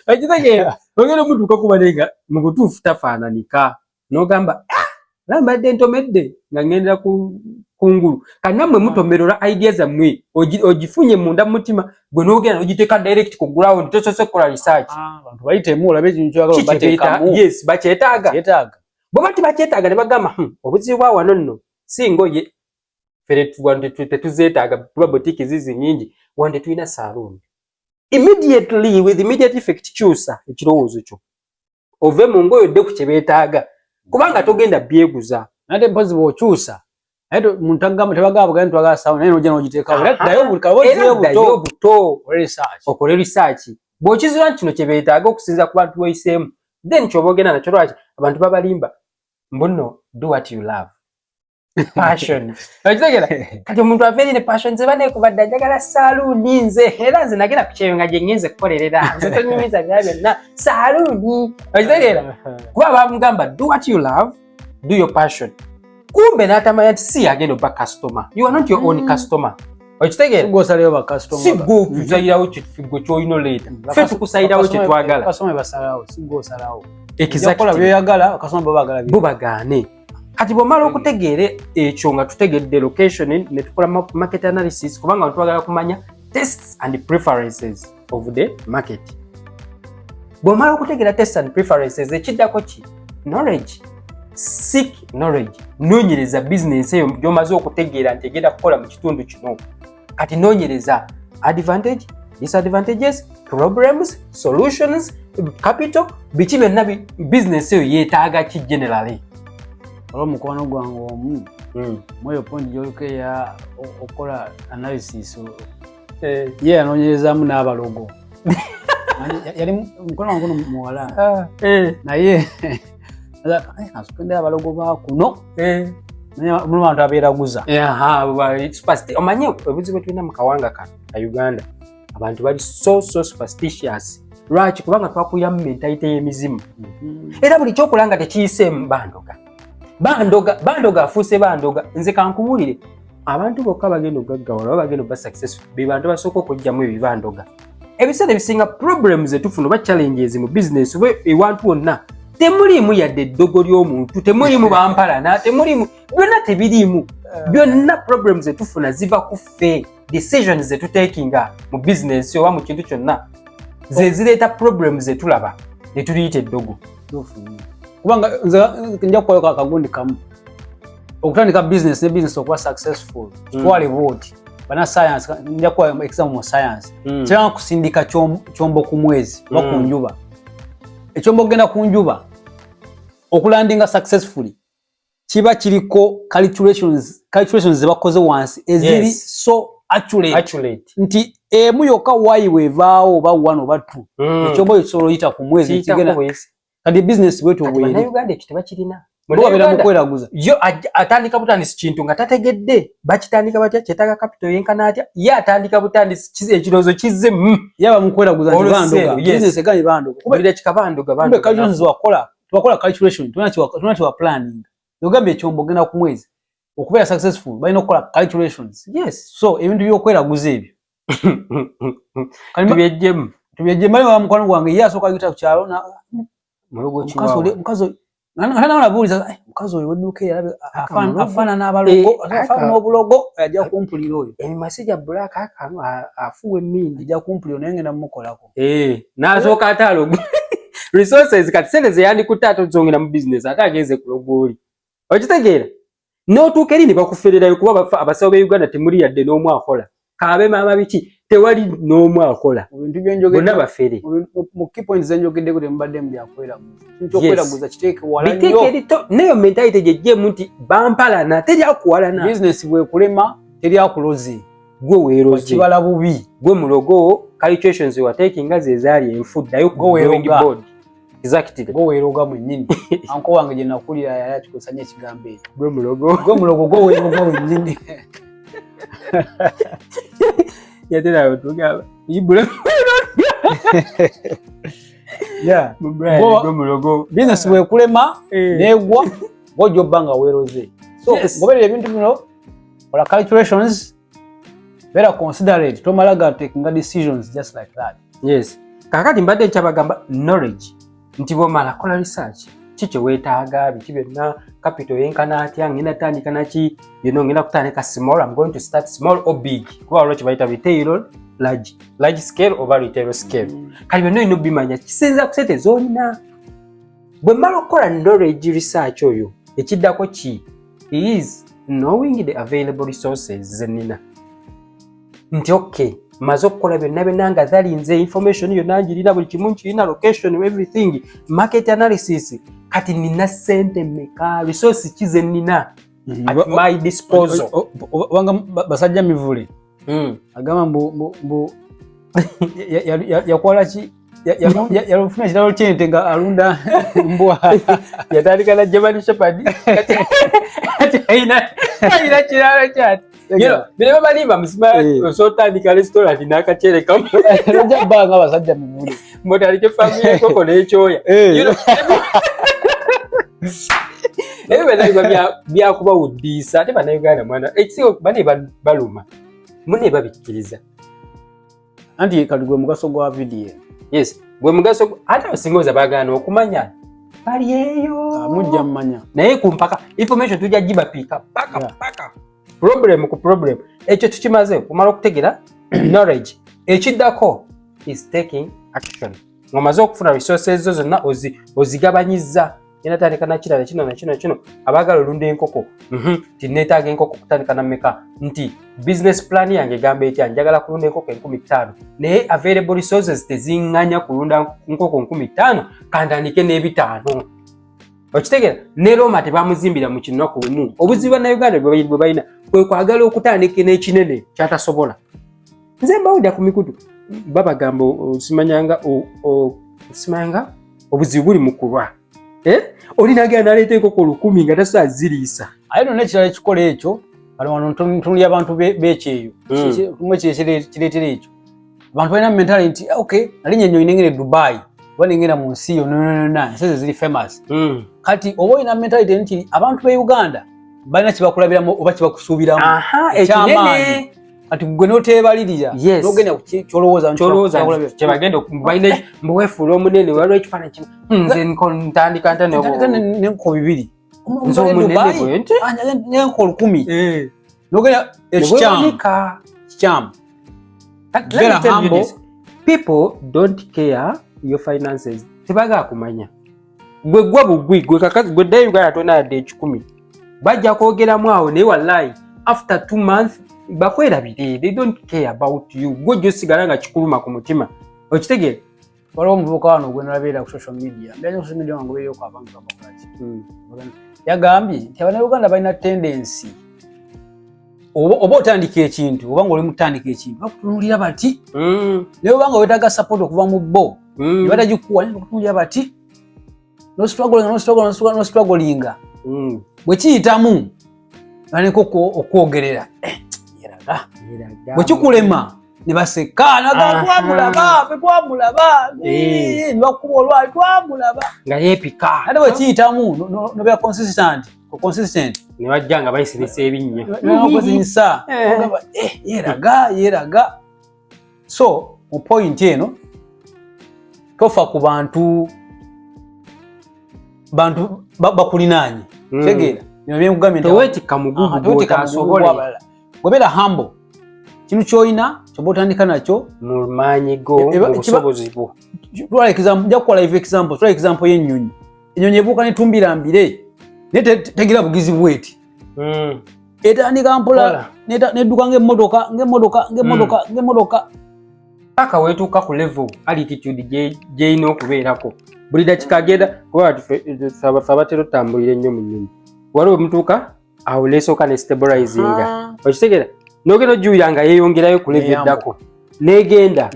Okitegeera? Ogenda omutuukako bane nga mu butuufu tafaananika, n'ogamba, "Ah, era mbadde ntomedde nga ŋŋendera ku kungulu." Kati nammwe mutomerera idea zammwe, ogifunye munda mu mutima gwe, n'ogenda n'ogiteeka direct ku ground, tosoose kukola research.
Abantu bayitemu olabe ekintu ky'oyagala
Ki kye beeta-
obateekamu.
Yes, bakyetaaga.
Kyetaaga.
Bwe bati bakyetaaga, ne bagamba, obuzibu bwa wano nno si ngoye, fere wano tetuzeetaaga kuba boutique zizi nyingi, wano tetulina saloon." Immediately, with immediate effect, kyusa ekirowoozo kyo ove mu ngoye odde ku kye beetaaga, kubanga togenda byeguza.
Nate mpozi bw'okyusa, naye muntu agamba, tebagamba bugamba twagala sauna, naye n'ojja n'ogiteekawo, era ddayo buli kaba
Era
ozzeeyo
ddayo
buto.
Buto.
Okole research.
Okole research. Bw'okizuula nti kino kye beetaaga okusinziira ku bantu boyiseemu, then kyoba ogenda nakyo. Lwaki abantu babalimba mbu nno do what you love, passion? Okitegeera? Kati omuntu ava eri ne passion, nze banekubadde njagala saluuni, nze era nze nagenda ku kyeyo nga gye ngenze kukolerera, nze tonyumiza bya byonna, saluuni. Okitegeera? Kuba bamugamba do what you love, do your passion, kumbe n'atamanya nti si yagenda oba customer. You are not your own customer. Okitegeera?
Gwe osalayo bakasitoma.
Si gwe okusayirawo gwe kyolina oleeta, ffe tukusayirawo kye twagala.
Bakasitoma basalawo, si gwe osalawo.
Exactly.
Kola byoyagala, bakasitoma bo baagala
bo bagaane. Kati bw'omala okutegeera ekyo, nga tutegedde location ne tukola market analysis, kubanga twagala kumanya tastes and preferences of the market. Bw'omala okutegeera tastes and preferences, ekiddako ki? Knowledge. Seek knowledge. Noonyereza bizinensi eyo gy'omaze okutegeera nti egenda kukola mu kitundu kino. Kati noonyereza advantage, disadvantages, problems, solutions, capital, biki byonna bizinensi eyo yeetaaga ki generally.
Olwo omukwano gwange omu, mweyo point gyoliko eya okukola analysis, ye yanoonyerezaamu n'abalogo. Yali mukwano wange ono muwala, naye asukende abalogo ba kuno, mulimu abantu abeeraguza.
Omanyi obuzibu bwe tulina mu kawanga kano ka Uganda, abantu bali so so superstitious. Lwaki? Kubanga twakuliramu mentality y'emizimu, era buli kyokola nga tekiyiseemu, bandoga, bandoga, bandoga, afuuse bandoga. Nze kankubuulire, abantu bokka bagenda okugaggawala oba bagenda okuba successful be bantu basooka okugjamu ebyo bandoga. Ebiseera ebisinga problems zetufuna oba challenges mu business oba ewantu wonna, temuliimu yadde eddogo ly'omuntu, temuliimu bampalana, temuliimu byonna, tebiriimu byonna. Problems zetufuna ziva ku ffe. Decisions zetutekinga mu business oba mu kintu kyonna ze zireeta problems zetulaba ne tuliyita eddogo.
Kubanga nze nja kukolako akagundi kamu. Okutandika business ne business okuba successful, kitwale bwoti, bana science, nja kuwa example mu science, kiranga kusindika kyombo ku mwezi oba ku njuba. Ekyombo okugenda ku njuba okulandinga successfully kiba kiriko calculations zebakoze wansi eziri so accurate,
Accurate.
Nti emu yokka wayi weevaawo oba one oba two, ekyombo ekyo kisobola oyita ku mwezi.
Kiyitako
kigenda
bwezi.
Kati bizinesi bwetyo
Kati
bweri.
Bannayuganda ekyo tebakirina.
Bo babeera mu
Munnayuganda
kweraguza.
Yo atandika butandisi kintu nga tategedde bakitandika batya, kyetaaga capital yenkana atya. Ye atandika butandisi, ekirowoozo kizze
Yaba mu kweraguza nti
Olwo
bandoga.
sale, yes.
Bizinesi eganye bandoga. Kuba
Buli dakika bandoga.
kumbe
Bandoga.
calculations wakola, tubakola calculation, tolina kiwa planning. Ogambye ekyombo ogenda ku mwezi okubeera successful balina okukola calculations. So ebintu by'okweraguza ebyo
Tubyejjemu.
Tubyejjemu. Wa mukwano gwange ye asooka ayita ku kyalo
Mulogo.
Omukazi
Kiwawa.
Omukazi oli nga nabuuliza, "Eh, omukazi oyo wedduuka erabe
mulogo.
afaanana abalogo,
Eh,
afaanana obulogo." Ajja kumpulira oyo.
Emimasi gya black akanu afuwa emmindi.
Ajja kumpulira, naye ngenda mumukolako.
Eh, n'asooka ate alogo resources. Kati sente ze yandikutte ate ozongera mu business, ate agenze kuloga oli. Okitegeera? N'otuuka eri ne bakufererayo, kuba abasawo b'e Uganda temuli yadde n'omu akola. Kaabe maama biki, tewali n'omu akola.
Mu bintu byenjogedde
Bonna bafere.
Mu key points zenjogeddeko temubaddemu byakweraguza. Kintu kyokweraguza kiteeke wala
Biteeke
nnyo.
eri neyo mentality gyejjeemu nti bampalana, teri akuwalana.
Bizinesi bwekulema teri akuloze.
Gwe weeroze.
Kibala bubi.
Gwe mulogo. Calculations wateekinga ze zaali enfu, ddayo ku
Gwe
drawing
weeroga.
board. Exactly.
Gwe weeroga mwennyini. Anko wange gye nakulira yali akikozesa nnyo ekigambo ekyo.
Gwe mulogo.
Gwe mulogo, gwe weeroga wennyini.
Yatera tugamba ibula. Brian, gwe mulogo.
Bizinesi bwekulema negwa, ng'ojja obba nga weeroze. So goberera ebintu bino, kola calculations, beera considerate, tomala ga takinga decisions just like that.
Yes. Kakati mbadde nkyabagamba knowledge, nti bwomala kola research, ki kye weetaaga, biki byonna, capital yenkana atya, ngenda tandika naki, ngenda kutandika small, I'm going to start small or big, kuba waliwo kye bayita retail, large scale oba retail scale. Kati byonna olina obimanya kisinza ku sente z'olina. Bwe mmala okukola knowledge research oyo, ekiddako ki is knowing the available resources zenina, nti okay, maze okukola byonna byonna nga zalinze information yonna ngirina, buli kimu nkirina, location, everything, market analysis. Kati nina sente meka? Resource ki ze nnina at my disposal?
Obanga basajja mivule agamba mbu yakola ki, yalufuna ekiralo kyente nga alunda mbwa.
Yatandika na German Shepherd, kati alina kiralo kyati. Bino babalimba musima. Osotandika restaurant n'akaceere kamu.
Ojja bbanga abasajja mivule.
Mutandike faamu y'enkoko n'ekyoya. Ebyo byonna biba byakubawuddiisa. Ate Bannayuganda mwana ekisigo bane baluma mune babikkiriza.
Anti kati gwe mugaso gwa vidiyo.
Yes, gwe mugaso. Ate abasinga oza baagaana okumanya bali eyo.
Mujja mmanya.
Naye ku mpaka information tujja gibapiika paka paka problem ku problem. Ekyo tukimaze. Kumala okutegera knowledge, ekiddako is taking action. Ng'omaze okufuna resources zo zonna, ozigabanyizza, genda tandika nakirala kino nakino kino. Abaagala olunda enkoko, ti neetaaga enkoko kutandika na mmeka? Nti business plan yange egamba etya? Njagala kulunda enkoko 5000, naye available resources teziŋŋanya kulunda nkoko 5000, kantandike n'ebitaano. Okitegeera? Ne Roma tebamuzimbira mu kinaku lumu. Obuzibu Bannayuganda bwe balina kwe kwagala okutandika n'ekinene kyatasobola. Nze mbawulira ku mikutu babagamba, osimanyanga osimanyanga obuzibu buli mu kulwa. Eh? Oli nagenda naleeta enkoko 1000 nga tasobola ziriisa.
Aye nonna ekirala ekikola ekyo, kale wano ntunulira abantu b'ekyeyo. Kumwe kireetera ekyo, abantu balina mentality nti okay, nalinnya ennyonyi nengenda e Dubai oba nengenda mu nsi yo nonona, ensi ezo ziri famous. Kati oba olina mentality nti abantu b'e Uganda balina kyebakulabiramu oba kyebakusuubiramu
Aha,
ekyamaanyi.
Ekinene.
Kati gwe n'oteebalirira n'ogenda ku kyolowooza nti
kyolowooza
kyakulabira.
Kyebagenda balina mbuwefuula omunene. Waliwo ekifaananyi kino, nze ntandika nta
Ntandika n'enkoko bibiri.
Nze
Omuntu
omunene
Dubai,
bwe nti.
Ah, n'enkoko 1000 n'ogenda ekikyamu.
Newewanika.
Kikyamu.
Let
Very
me tell you
humble.
this. People don't care your finances. Tebagala kumanya. Gwe gwa bugwi, gwe kakazi gwe ddayo Uganda tolina yadde 100. Bajja kwogeramu awo, naye wallahi after 2 months bakwerabire. They don't care about you. Gwe ojja osigala nga kikuluma ku mutima. Okitegeera?
Waliwo omuvubuka wano gwe nalabeera ku social media, mbeera ku social media nga ngoberereko abantu abakolaki. Yagambye nti Abannayuganda balina tendency, oba otandika ekintu, oba nga oli mutandika ekintu, bakutunuulira bati. Naye oba nga wetaaga support okuva mu bo, ne batagikuwa, naye bakutunuulira bati, nostrugglinga, nostrugglinga, nostrugglinga. Bwe kiyitamu, batandika okwogerera. Eh, yeraga.
Yeraga.
Bwe kikulema ne baseka, naga "Twamulaba, fe twamulaba." Ne bakuba olwali, "Twamulaba."
Nga yeepika.
Ate bwe kiyitamu, nobeera consistent,
ne bajja nga bayisinisa ebinnya.
Nebakozesa. Ogamba, "Eh, yeraga, yeraga." So mu point eno, tofa ku bantu bakulinaanye. Tegeera bino byenkugambye nti
Teweetikka mugugu
Aha, teweetikka mugugu
gw'otaasobole.
gw'abalala. Bw'obeera humble, kintu ky'olina kyoba otandika nakyo
mu maanyi go, mu busobozi bwo.
Twala example, nja kukola live example. Twala example y'ennyonyi. Ennyonyi ebuuka netumbira mbire, naye tegira bugizi bweti. Etandika mpola,
Mpola.
nedduka ng'emmotoka, ng'emmotoka, ng'emmotoka, ng'emmotoka.
Paka weetuuka ku level altitude gy'erina okubeerako. Buli dakika agenda kuba kati ffe abatera otambulira ennyo mu nnyonyi, waliwo mutuuka awo nesooka ne stabilizinga. Okitegeera? N'ogenda ojuwira nga yeeyongerayo ku level
Neyambuka.
eddako negenda.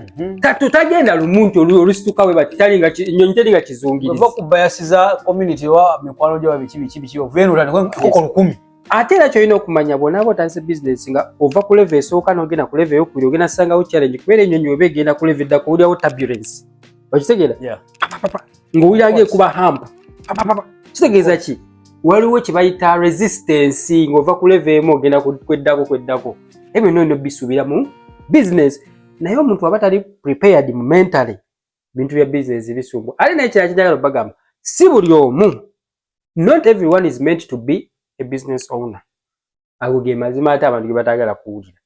Tagenda lumu nti olusituka bwe bati, talinga ennyonyi teringa kizungirizi.
Ova ku bias za community wa mikwano gyo, biki biki biki, oveeno otandika enkoko 1000.
Ate era kyolina okumanya, bw'onaaba otandise bizinesi nga ova ku level esooka n'ogenda ku level eyokubiri, ogenda sangawo challenge, kubeera ennyonyi oba egenda ku level eddako owulirawo turbulence. Okitegeera? Ng'owulira ng'ekuba hump. Kitegeeza ki? Waliwo kye bayita resistance ng'ova ku level emu ogenda kweddako, kweddako. Ebyo byonna olina obisuubira mu business, naye omuntu aba tali prepared mentally, bintu bya business bisumbu. Ate naye kirala kinjagala obbagamba, si buli omu, not everyone is meant to be a business owner. Ago ge mazima ate abantu ge bataagala kuwulira.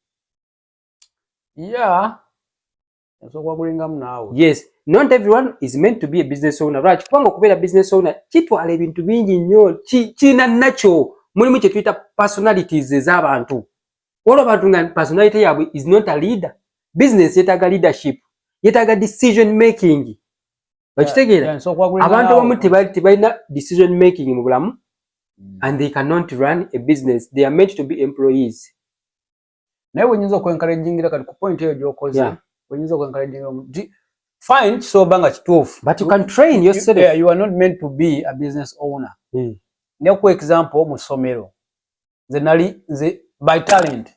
Yeah, nsooka kulingamu naawe.
Yes, not everyone is meant to be a business owner. Lwaki? Kubanga okubeera business owner kitwala ebintu bingi nnyo. Kirina nakyo mulimu kye tuyita personalities ez'abantu. Waliwo abantu nga personality yaabwe is not a leader. Business yeetaaga leadership, yeetaaga decision making. Okitegeera? Abantu abamu tebalina decision making mu bulamu and they cannot run a business. They are meant to be employees.
Naye bwenyinza okwencouragingira kati ku point eyo gyokoze, bwenyinza okwencouragingira nti fine, kisobola nga kituufu.
But you can train yourself.
Yeah, you are not meant to be a business owner. Nja example mu ssomero, nze nali, nze by talent,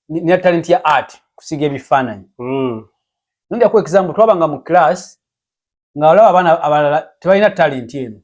nina talent ya art, kusiga ebifaananyi. Nja ku example, twabanga mu class nga olaba abaana abalala tebalina talent eno,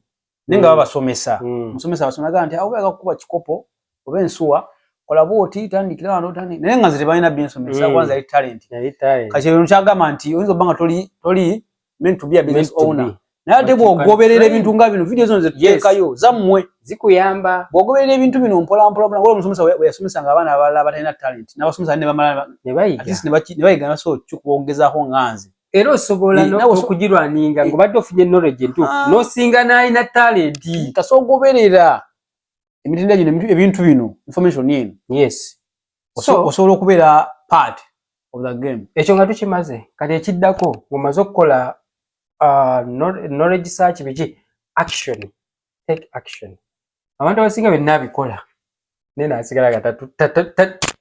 naye nga babasomesa. Musomesa abasomesa nti awo kukuba kikopo oba ensuwa, kola bwoti, tandikira wano, tandi, naye nga nze tebalina byensomesa. Kwanza yali talent.
Yali talent.
Kati ebintu kyagamba nti oyinza obba nga toli meant to be a business
Meant to
owner,
be.
naye ate
But you can
bw'ogoberera
train.
ebintu nga bino, video zino zetuteekayo zammwe,
zikuyamba.
Bw'ogoberera ebintu bino mpola mpola mpola, omusomesa bwe yasomesanga abaana abalala abatalina talent, n'abasomesa ne bamala
ne bayiga.
At least ne bayiga, ne basobola okugezaako nga nze.
Era osobola okugirwaninga ng'obadde ofunye knowledge entuufu, n'osinga n'alina talent.
Kasita ogoberera emitendera gino, ebintu bino, information eno, osobola okubeera part of the game.
Ekyo nga tukimaze, kati ekiddako, ng'omaze okukola knowledge search, biki, action, take action. Abantu abasinga byonna abikola, naye naasigala nga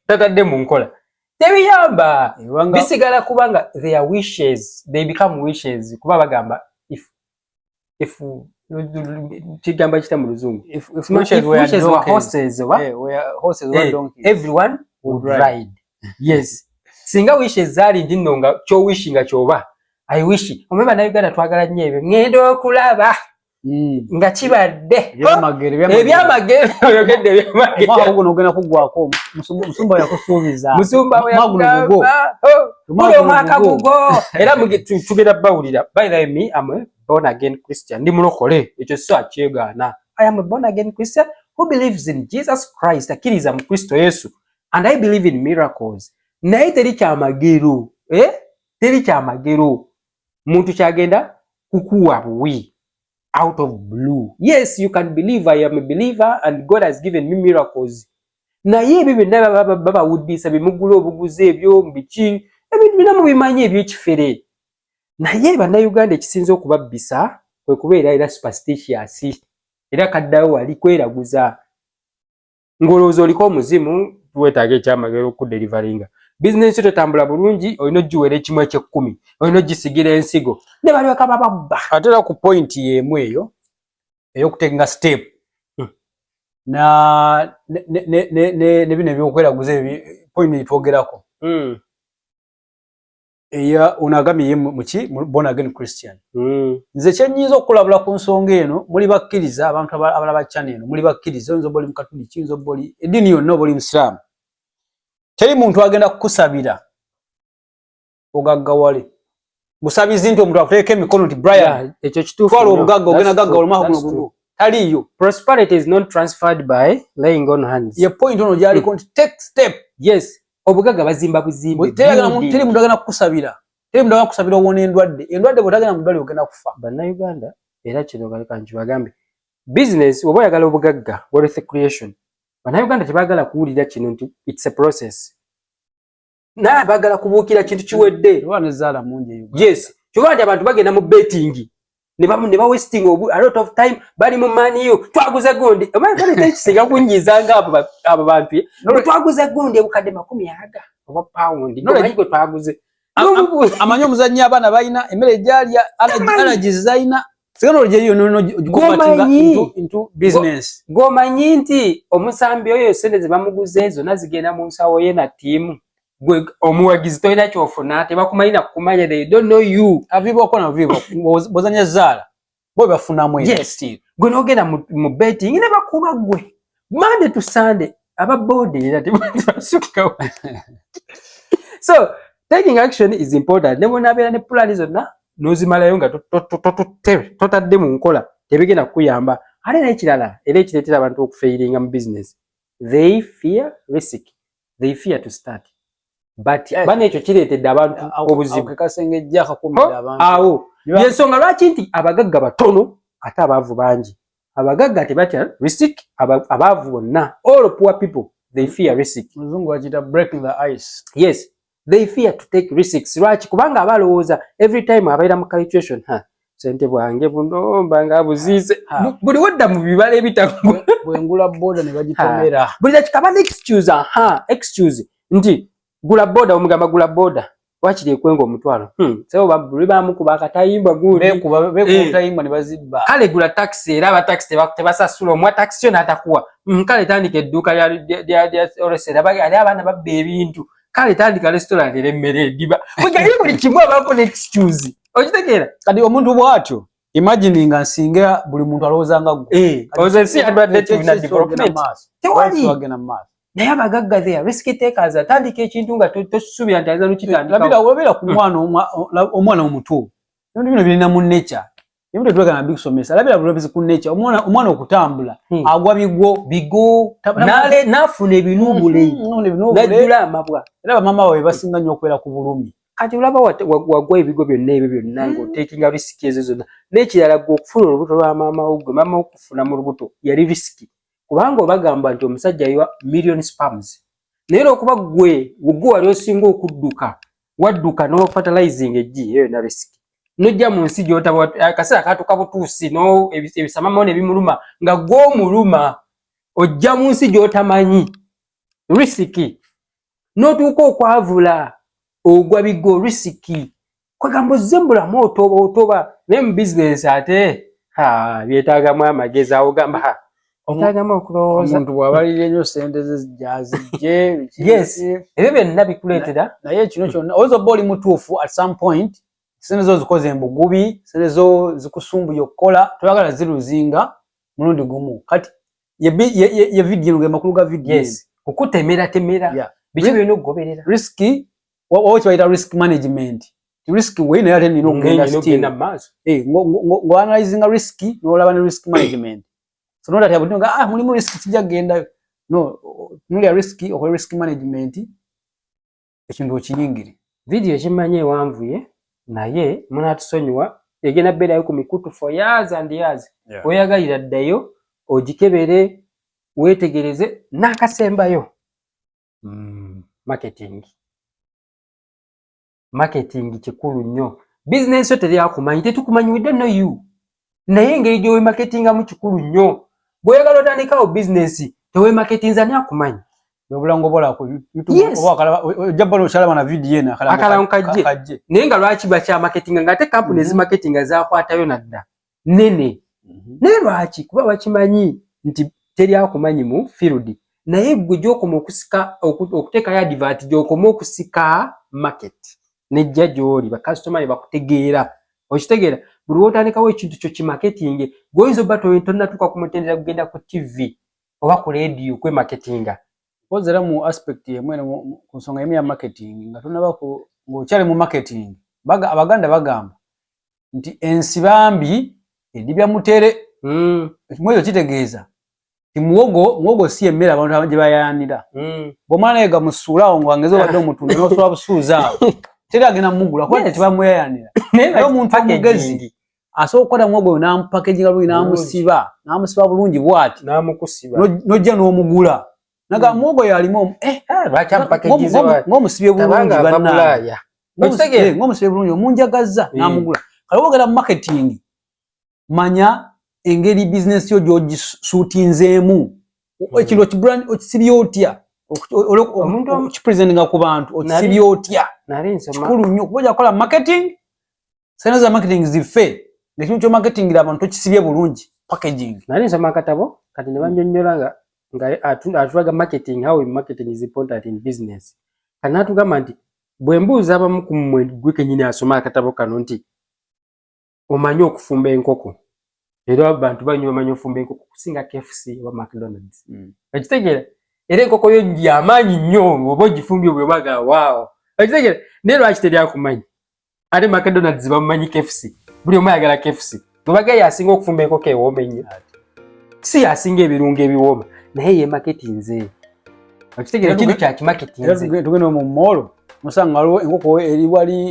tatadde mu nkola, tebiyamba. Bisigala kubanga their wishes, they become wishes, kuba bagamba if kigamba kita mu Luzungu?
If wishes
If
were
wishes were
donkeys,
horses, oba?
Horses were donkeys,
everyone would
would ride.
Ride. Yes, singa wishes zaali nti nno nga kyowishinga kyoba, I wish. Omanyi Bannayuganda twagala nnyo ebyo, ŋŋenda okulaba nga kibadde.
Ebyamagero, ebyamagero.
Ebyamagero, oyogedde ebyamagero.
Omwaka guno ogenda kuggwako, musumba yakusuubiza.
Musumba we
Omwaka guno gugwo.
yakugamba, oh,
Omwaka
buli
guno
omwaka
gugwo.
Gugo era tugenda bawulira. By the way, me, am a born again Christian, ndi mulokole, ekyo so akyegaana. I am a born again Christian who believes in Jesus Christ, akkiriza mu Kristo Yesu, and I believe in miracles, naye teri kyamagero, eh? Teri kyamagero muntu kyagenda kukuwa buwi out of blue. Yes, you can believe, I am a believer and God has given me miracles, naye ebyo byonna babawuddisa bimugula obuguzi, ebyo biki, ebintu byonna mubimanyi ebyekifere. Naye Bannayuganda ekisinza okubabbisa kwe kubeera era superstitious, era kaddayo wali kweraguza ng'olowooza oliko omuzimu, wetaaga ekyamagero okudeliveringa bizinensi tetambula bulungi, olina ogiwera ekimu ekyekkumi, olina ogisigira ensigo ne balyoka bababba.
Ate era ku point y'emu eyo ey'okutakinga step na ne bino ebyokweraguza, point etwogerako eya ono agambye ye muki born again Christian. Nze kyenyinza okukulabula ku nsonga eno, muli bakkiriza, abantu abalaba channel eno muli bakkiriza, oyinza oba oli Mukatuliki, oyinza oba oli eddiini yonna, oba oli Musiraamu, teri muntu agenda kukusabira ogaggawale. Busabizi nti omuntu akuteeka emikono nti Brian,
ekyo kituufu,
twala obugagga, ogenda gagga olumaku guno guno, taliiyo.
Prosperity is not transferred by laying on hands.
Ye point ono gyaliko nti take step.
Yes, obugagga bazimba buzimbe.
Teri muntu agenda kukusabira, teri muntu agenda kukusabira owona endwadde. Endwadde bw'otagenda mu ddwaliro ogenda kufa.
Bannayuganda, era kino kaleka nkibagambe, business oba oyagala obugagga, wealth creation, Bannayuganda tebaagala kuwulira kino nti it's a process, naye baagala kubuukira kintu kiwedde. Yes, kyova nti abantu bagenda mu betting ne bawasting a lot of time, bali mu Man U, twaguze gundi, ekisinga kunyiza nga abo bantu, twaguze gundi ebukadde 20 oba pawundi, gomanyi gwe twaguze.
Amanyi omuzannyi, abaana balina emmere gyalya, allergies zalina.
Gomanyi nti omusambi oyo sente ze bamuguze zonna zigenda mu nsawo ye na ttiimu, gwe omuwagizi tolina kyofuna, tebakumanyi nakukumanya, they don't know you.
Avibwako navibwa bozanya zaala bo bafunamu.
Yes, gwe nogenda mu betting ne bakuba gwe Monday to Sunday, aba boda era tebasukkawo. So taking action is important. Ne bwonabeera ne pulaani zonna n'ozimalayo nga totadde mu nkola, tebigenda kukuyamba. Ate n'ekirala era ekireetera abantu okufailinga mu business, they fear risk, they fear to start. But bana ekyo kireetedde abantu obuzibu. Awo yensonga lwaki nti abagagga batono ate abaavu bangi. Abagagga tebatya risk, abaavu bonna, all poor people, they fear risk.
Muzungu akiyita breaking the ice.
Yes, they fear to take risks. Lwaki? Kubanga aba alowooza every time abeera mu calculation, ha, sente bwange buno mbanga buziize buli wedda mu bibala ebitaggwa.
Bwengula boda ne bagitomera.
Buli dakika aba excuse, aha, excuse nti gula boda, omugamba gula boda wakiri ekwenga 500, sebo buli bamukuba akatayimbwa gundi.
Bekuba ne bazibba.
Kale gula taxi, era aba taxi tebasasula, omwa taxi yo n'atakuwa. Kale tandika edduuka lya olesera ali abaana babba ebintu, kale tandika restaurant era emmere ediba bwegali, buli kimu abaako ne excuse, okitegeera?
Kati omuntu bw'atyo, imagine nga nsinga buli muntu alowooza nga
ggwe, oze ensi yandwadde tulina development tewali. Naye abagagga, they are risk takers. Atandika ekintu nga tosuubira nti ayinza nokitandika.
Wabira ku mwana, omwana omuto, ebintu bino birina mu nature, ebintu tetwegana bikusomesa, labira bulabizi ku nature, omwana okutambula agwa bigwo.
Bigo nafuna ebinubule, najjula amabwa.
Era bamama baabwe basinga nnyo okubeera ku bulumi.
Kati olaba wagwa ebigo byonna ebyo byonna ng'otakinga risk ezo zonna. N'ekirala, gwe okufuna olubuto lwa maama wo, gwe maama okufuna mu lubuto yali risk, kubanga obagamba nti omusajja ayiwa million sperms, naye olwokuba gwe wali osinga okudduka, wadduka n'ofertilizing eggi, eyo yonna risk. Nojja mu nsi gyotaba, akaseera katuuka butuusi ebisamamawo ne bimuluma nga gw'omuluma, ojja mu nsi gy'otamanyi, risk. N'otuuka okwavula, ogwa bigo, risk. Kwegamba ozze mbulamu otoba otoba, naye mu bizinensi ate byetaagamu amagezi, awo gamba etaagamu okulowooza.
Omuntu bw'abalira ennyo sente ze gyazijje.
Yes, ebyo byonna bikuleetera.
Naye kino kyonna oyinza obba oli mutuufu at some point, sente zo zikoze embugubi, sente zo zikusumbuye okukola, toyagala ziruzinga mulundi gumu. Kati ye vidiyo eno ge makulu ga vidiyo.
Yes, okutemeratemera biki byolina okugoberera.
Risk, wawo kibayita risk management. Risk weyi, naye ate nina okugenda
mu maaso.
Ng'oanalyzinga risk n'olaba ne risk management. So not that nga ah, mulimu risk, sijja kugendayo. No, tunulya risk, okole risk management, ekintu okiyingire.
Vidiyo ekimanyi ewanvuye, naye munatusonyiwa, egenda beerayo ku mikutu for years and years. Oyagalira ddayo ogikebere, weetegereze. N'akasembayo, marketing. Marketing kikulu nnyo. Bizinensi yo teri akumanyi, tetukumanyi, we don't know you, naye engeri gy'owemarketingamu kikulu nnyo. Bw'oyagala otandikawo bizinensi, tewemarketinza, ani akumanyi?
Bwebulango bola ku YouTube oba akalaba ojja bala okyalaba na video eno.
Akalango kajje. Naye nga lwaki bakyamarketinga nga ate kampuni ezimarketinga zakwatayo nadda nene? Naye lwaki? Kuba bakimanyi nti teri akumanyi mu field, naye gwe gyokoma okusika okuteekayo advert, gyokoma okusika market nejja gy'oli, bakasitoma ne bakutegeera. Okitegeera? Buli lwotandikawo ekintu kyo kimarketing. Gweoyinza obba tonnatuuka ku mutendera gugenda ku TV oba ku radio kwemarketinga.
Mpozi era mu aspect emu eno, ku nsonga emu ya marketing, nga tonaba ng'okyali mu marketing, Abaganda bagamba nti ensibambi edibya mutere. Ekyo kitegeeza ti muwogo si emmere abantu gye bayayanira. Bw'omala naye gamusuula awo ng'angeze obadde omutunda n'osula busuuzi awo, teri agenda mugula kuba tebamuyayanira. Naye omuntu omugezi asobola okukwata muwogo oyo n'amupackaginga bulungi, n'amusiba bulungi bw'ati, n'ojja n'omugula naga muwogo yalimu
Ah, lwaki ampackaginze bw'ati?
Ng'omusibye bulungi.
Tabanga ava
Bannange,
Bulaaya. Okitegeera?
Ng'omusibye bulungi omunjagazza n'amugula. Kale oba ogenda mu marketing, manya engeri bizinesi yo gy'ogisuutinzeemu ekintu, okibrand okisibye otya, okipresentinga ku bantu okisibye otya.
Nali nsoma.
Kikulu nnyo kuba ojja kukola marketing, sente za marketing zife ng'ekintu kyomarketingira abantu tokisibye bulungi, packaging.
Nali nsoma akatabo kati ne bannyonnyola nga atulaga marketing, how marketing is important in business. Kati n'atugamba nti bwe mbuuza abamu ku mmwe, gwe kennyini asoma akatabo kano, nti omanyi okufumba enkoko, era abantu banyi bamanyi okufumba enkoko kusinga KFC oba McDonald's. Okitegeera? Era enkoko yo yamaanyi nnyo oba ogifumbye bwe baga waawo. Okitegeera? Naye lwaki teri akumanyi? Ate McDonald's bamumanyi, KFC buli omu ayagala KFC. Bwe yasinga okufumba enkoko ewooma ennyo, si yasinga ebirungo ebiwooma, naye ye marketinze. Okitegeera? Ekintu kya
Era
kimarketinze.
Tugenda mu mall musanga waliwo enkoko eri wali.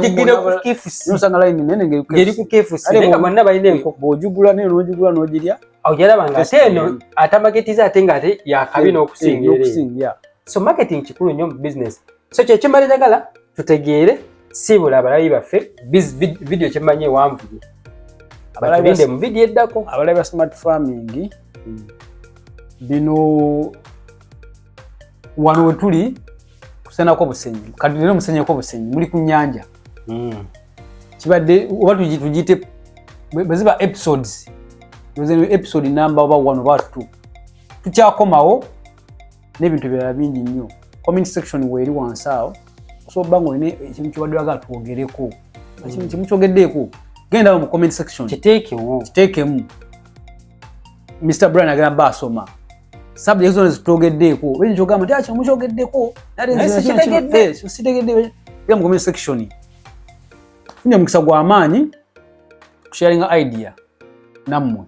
Gigenda ku KFC.
Nosanga line nene ngeri
Ngeri ku KFC.
Ate
Naye nga bonna balina enkoko.
Bw'ogigula naye n'ogigula n'ogirya.
Ogeraba nga ate eno atamarketiza, ate nga ate yakabi n'okusinga era.
N'okusinga, yeah.
So marketing kikulu nnyo mu business. So kyekimala njagala tutegeere, siibula abalabi baffe. Video kyemmanyi ewanvuye, batulinde mu video eddako.
Abalabi ba Smart Farming, bino wano we tuli kusenako busenyi. Kati leero musenyeko busenyi, muli ku nnyanja. Kibadde oba tugiyite bwe ziba episodes, ndowooza eno episode namba oba 1 oba 2. Tukyakomawo n'ebintu ebirala bingi nnyo. Comment section weeri wansi awo, osobola okuba nga olina ekintu kyobadde oyagala twogereko, ekintu kyemukyogeddeeko, genda awo mu comment section.
Kiteekewo.
Kiteekemu. Mr Brian agenda ba asoma subject zonna zitwogeddeeko, oba ekyo ogamba nti akino mukyogeddeko.
Naye sikitegedde.
Sitegedde, genda mu comment section. Funye omukisa gw'amaanyi kusharinga idea nammwe,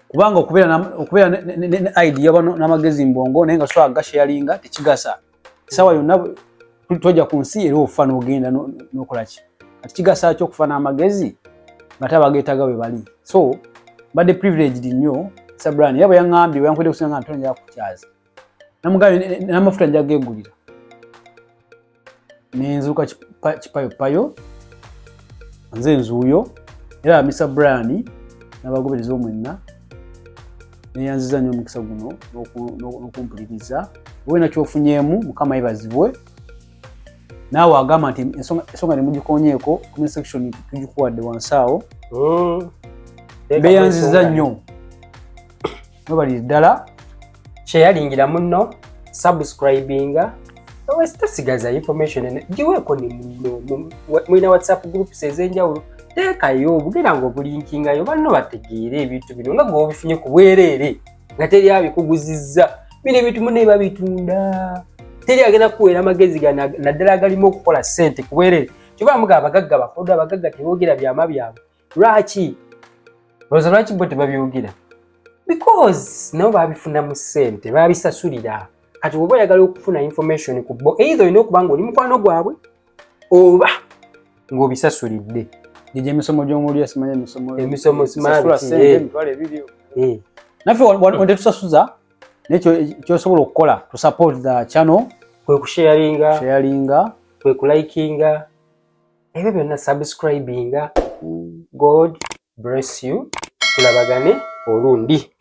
kubanga okubeera ne idea oba n'amagezi mbwongo naye nga sobola gasharinga tekigasa. Essaawa yonna tojja ku nsi era ofa n'ogenda n'okola ki? Kati kigasa ki okufa n'amagezi nga te abageetaaga bwe bali? So mbadde privileged nnyo. Sabran era bwe yaŋŋambye, bwe yankwedde kusinga nga ntono nja kukyaza, namugambye n'amafuta nja geegulira, nenzuuka kipayopayo nze nzuuyo. Era Mr Brian n'abagoberezi omwenna, neyanziza nnyo omukisa guno n'okumpuliriza. Oba kyofunyeemu, Mukama yebazibwe. Naawe agamba nti ensonga nemugikonyeeko, comment section tugikuwadde wansi awo. Beyanziza nnyo, mwebalire ddala.
Kyeyalingira muno, subscribinga, tosigaza information eno, giweeko ne muno. Mulina WhatsApp groups ez'enjawulo, teekayo obugenda nga obulinkingayo, banno bategeere ebintu bino nga gwe obifunye ku bwereere nga teri abikuguzizza. Bino ebintu munne babitunda, teri agenda kukuweera amagezi gano, naddala agalimu okukola ssente ku bwereere. Kyova muga abagagga bakodo, abagagga teboogera byama byabwe. Lwaki olowooza lwaki bo tebabyogera? Because nabo babifuna mu ssente, babisasulira. Kati oba oyagala okufuna information ku bo, either olina okuba nga oli mukwano gwabwe oba ng'obisasulidde.
Gye emisomo gy'omulya, simanyi emisomo.
Emisomo simanyi
sasula
biki,
ssente 20,000. Naffe wadde tusasuza, naye kyosobola okukola to support the channel
kwe kusharinga,
sharinga,
kwe kulikinga. Ebyo byonna subscribinga. God bless you, tulabagane olundi.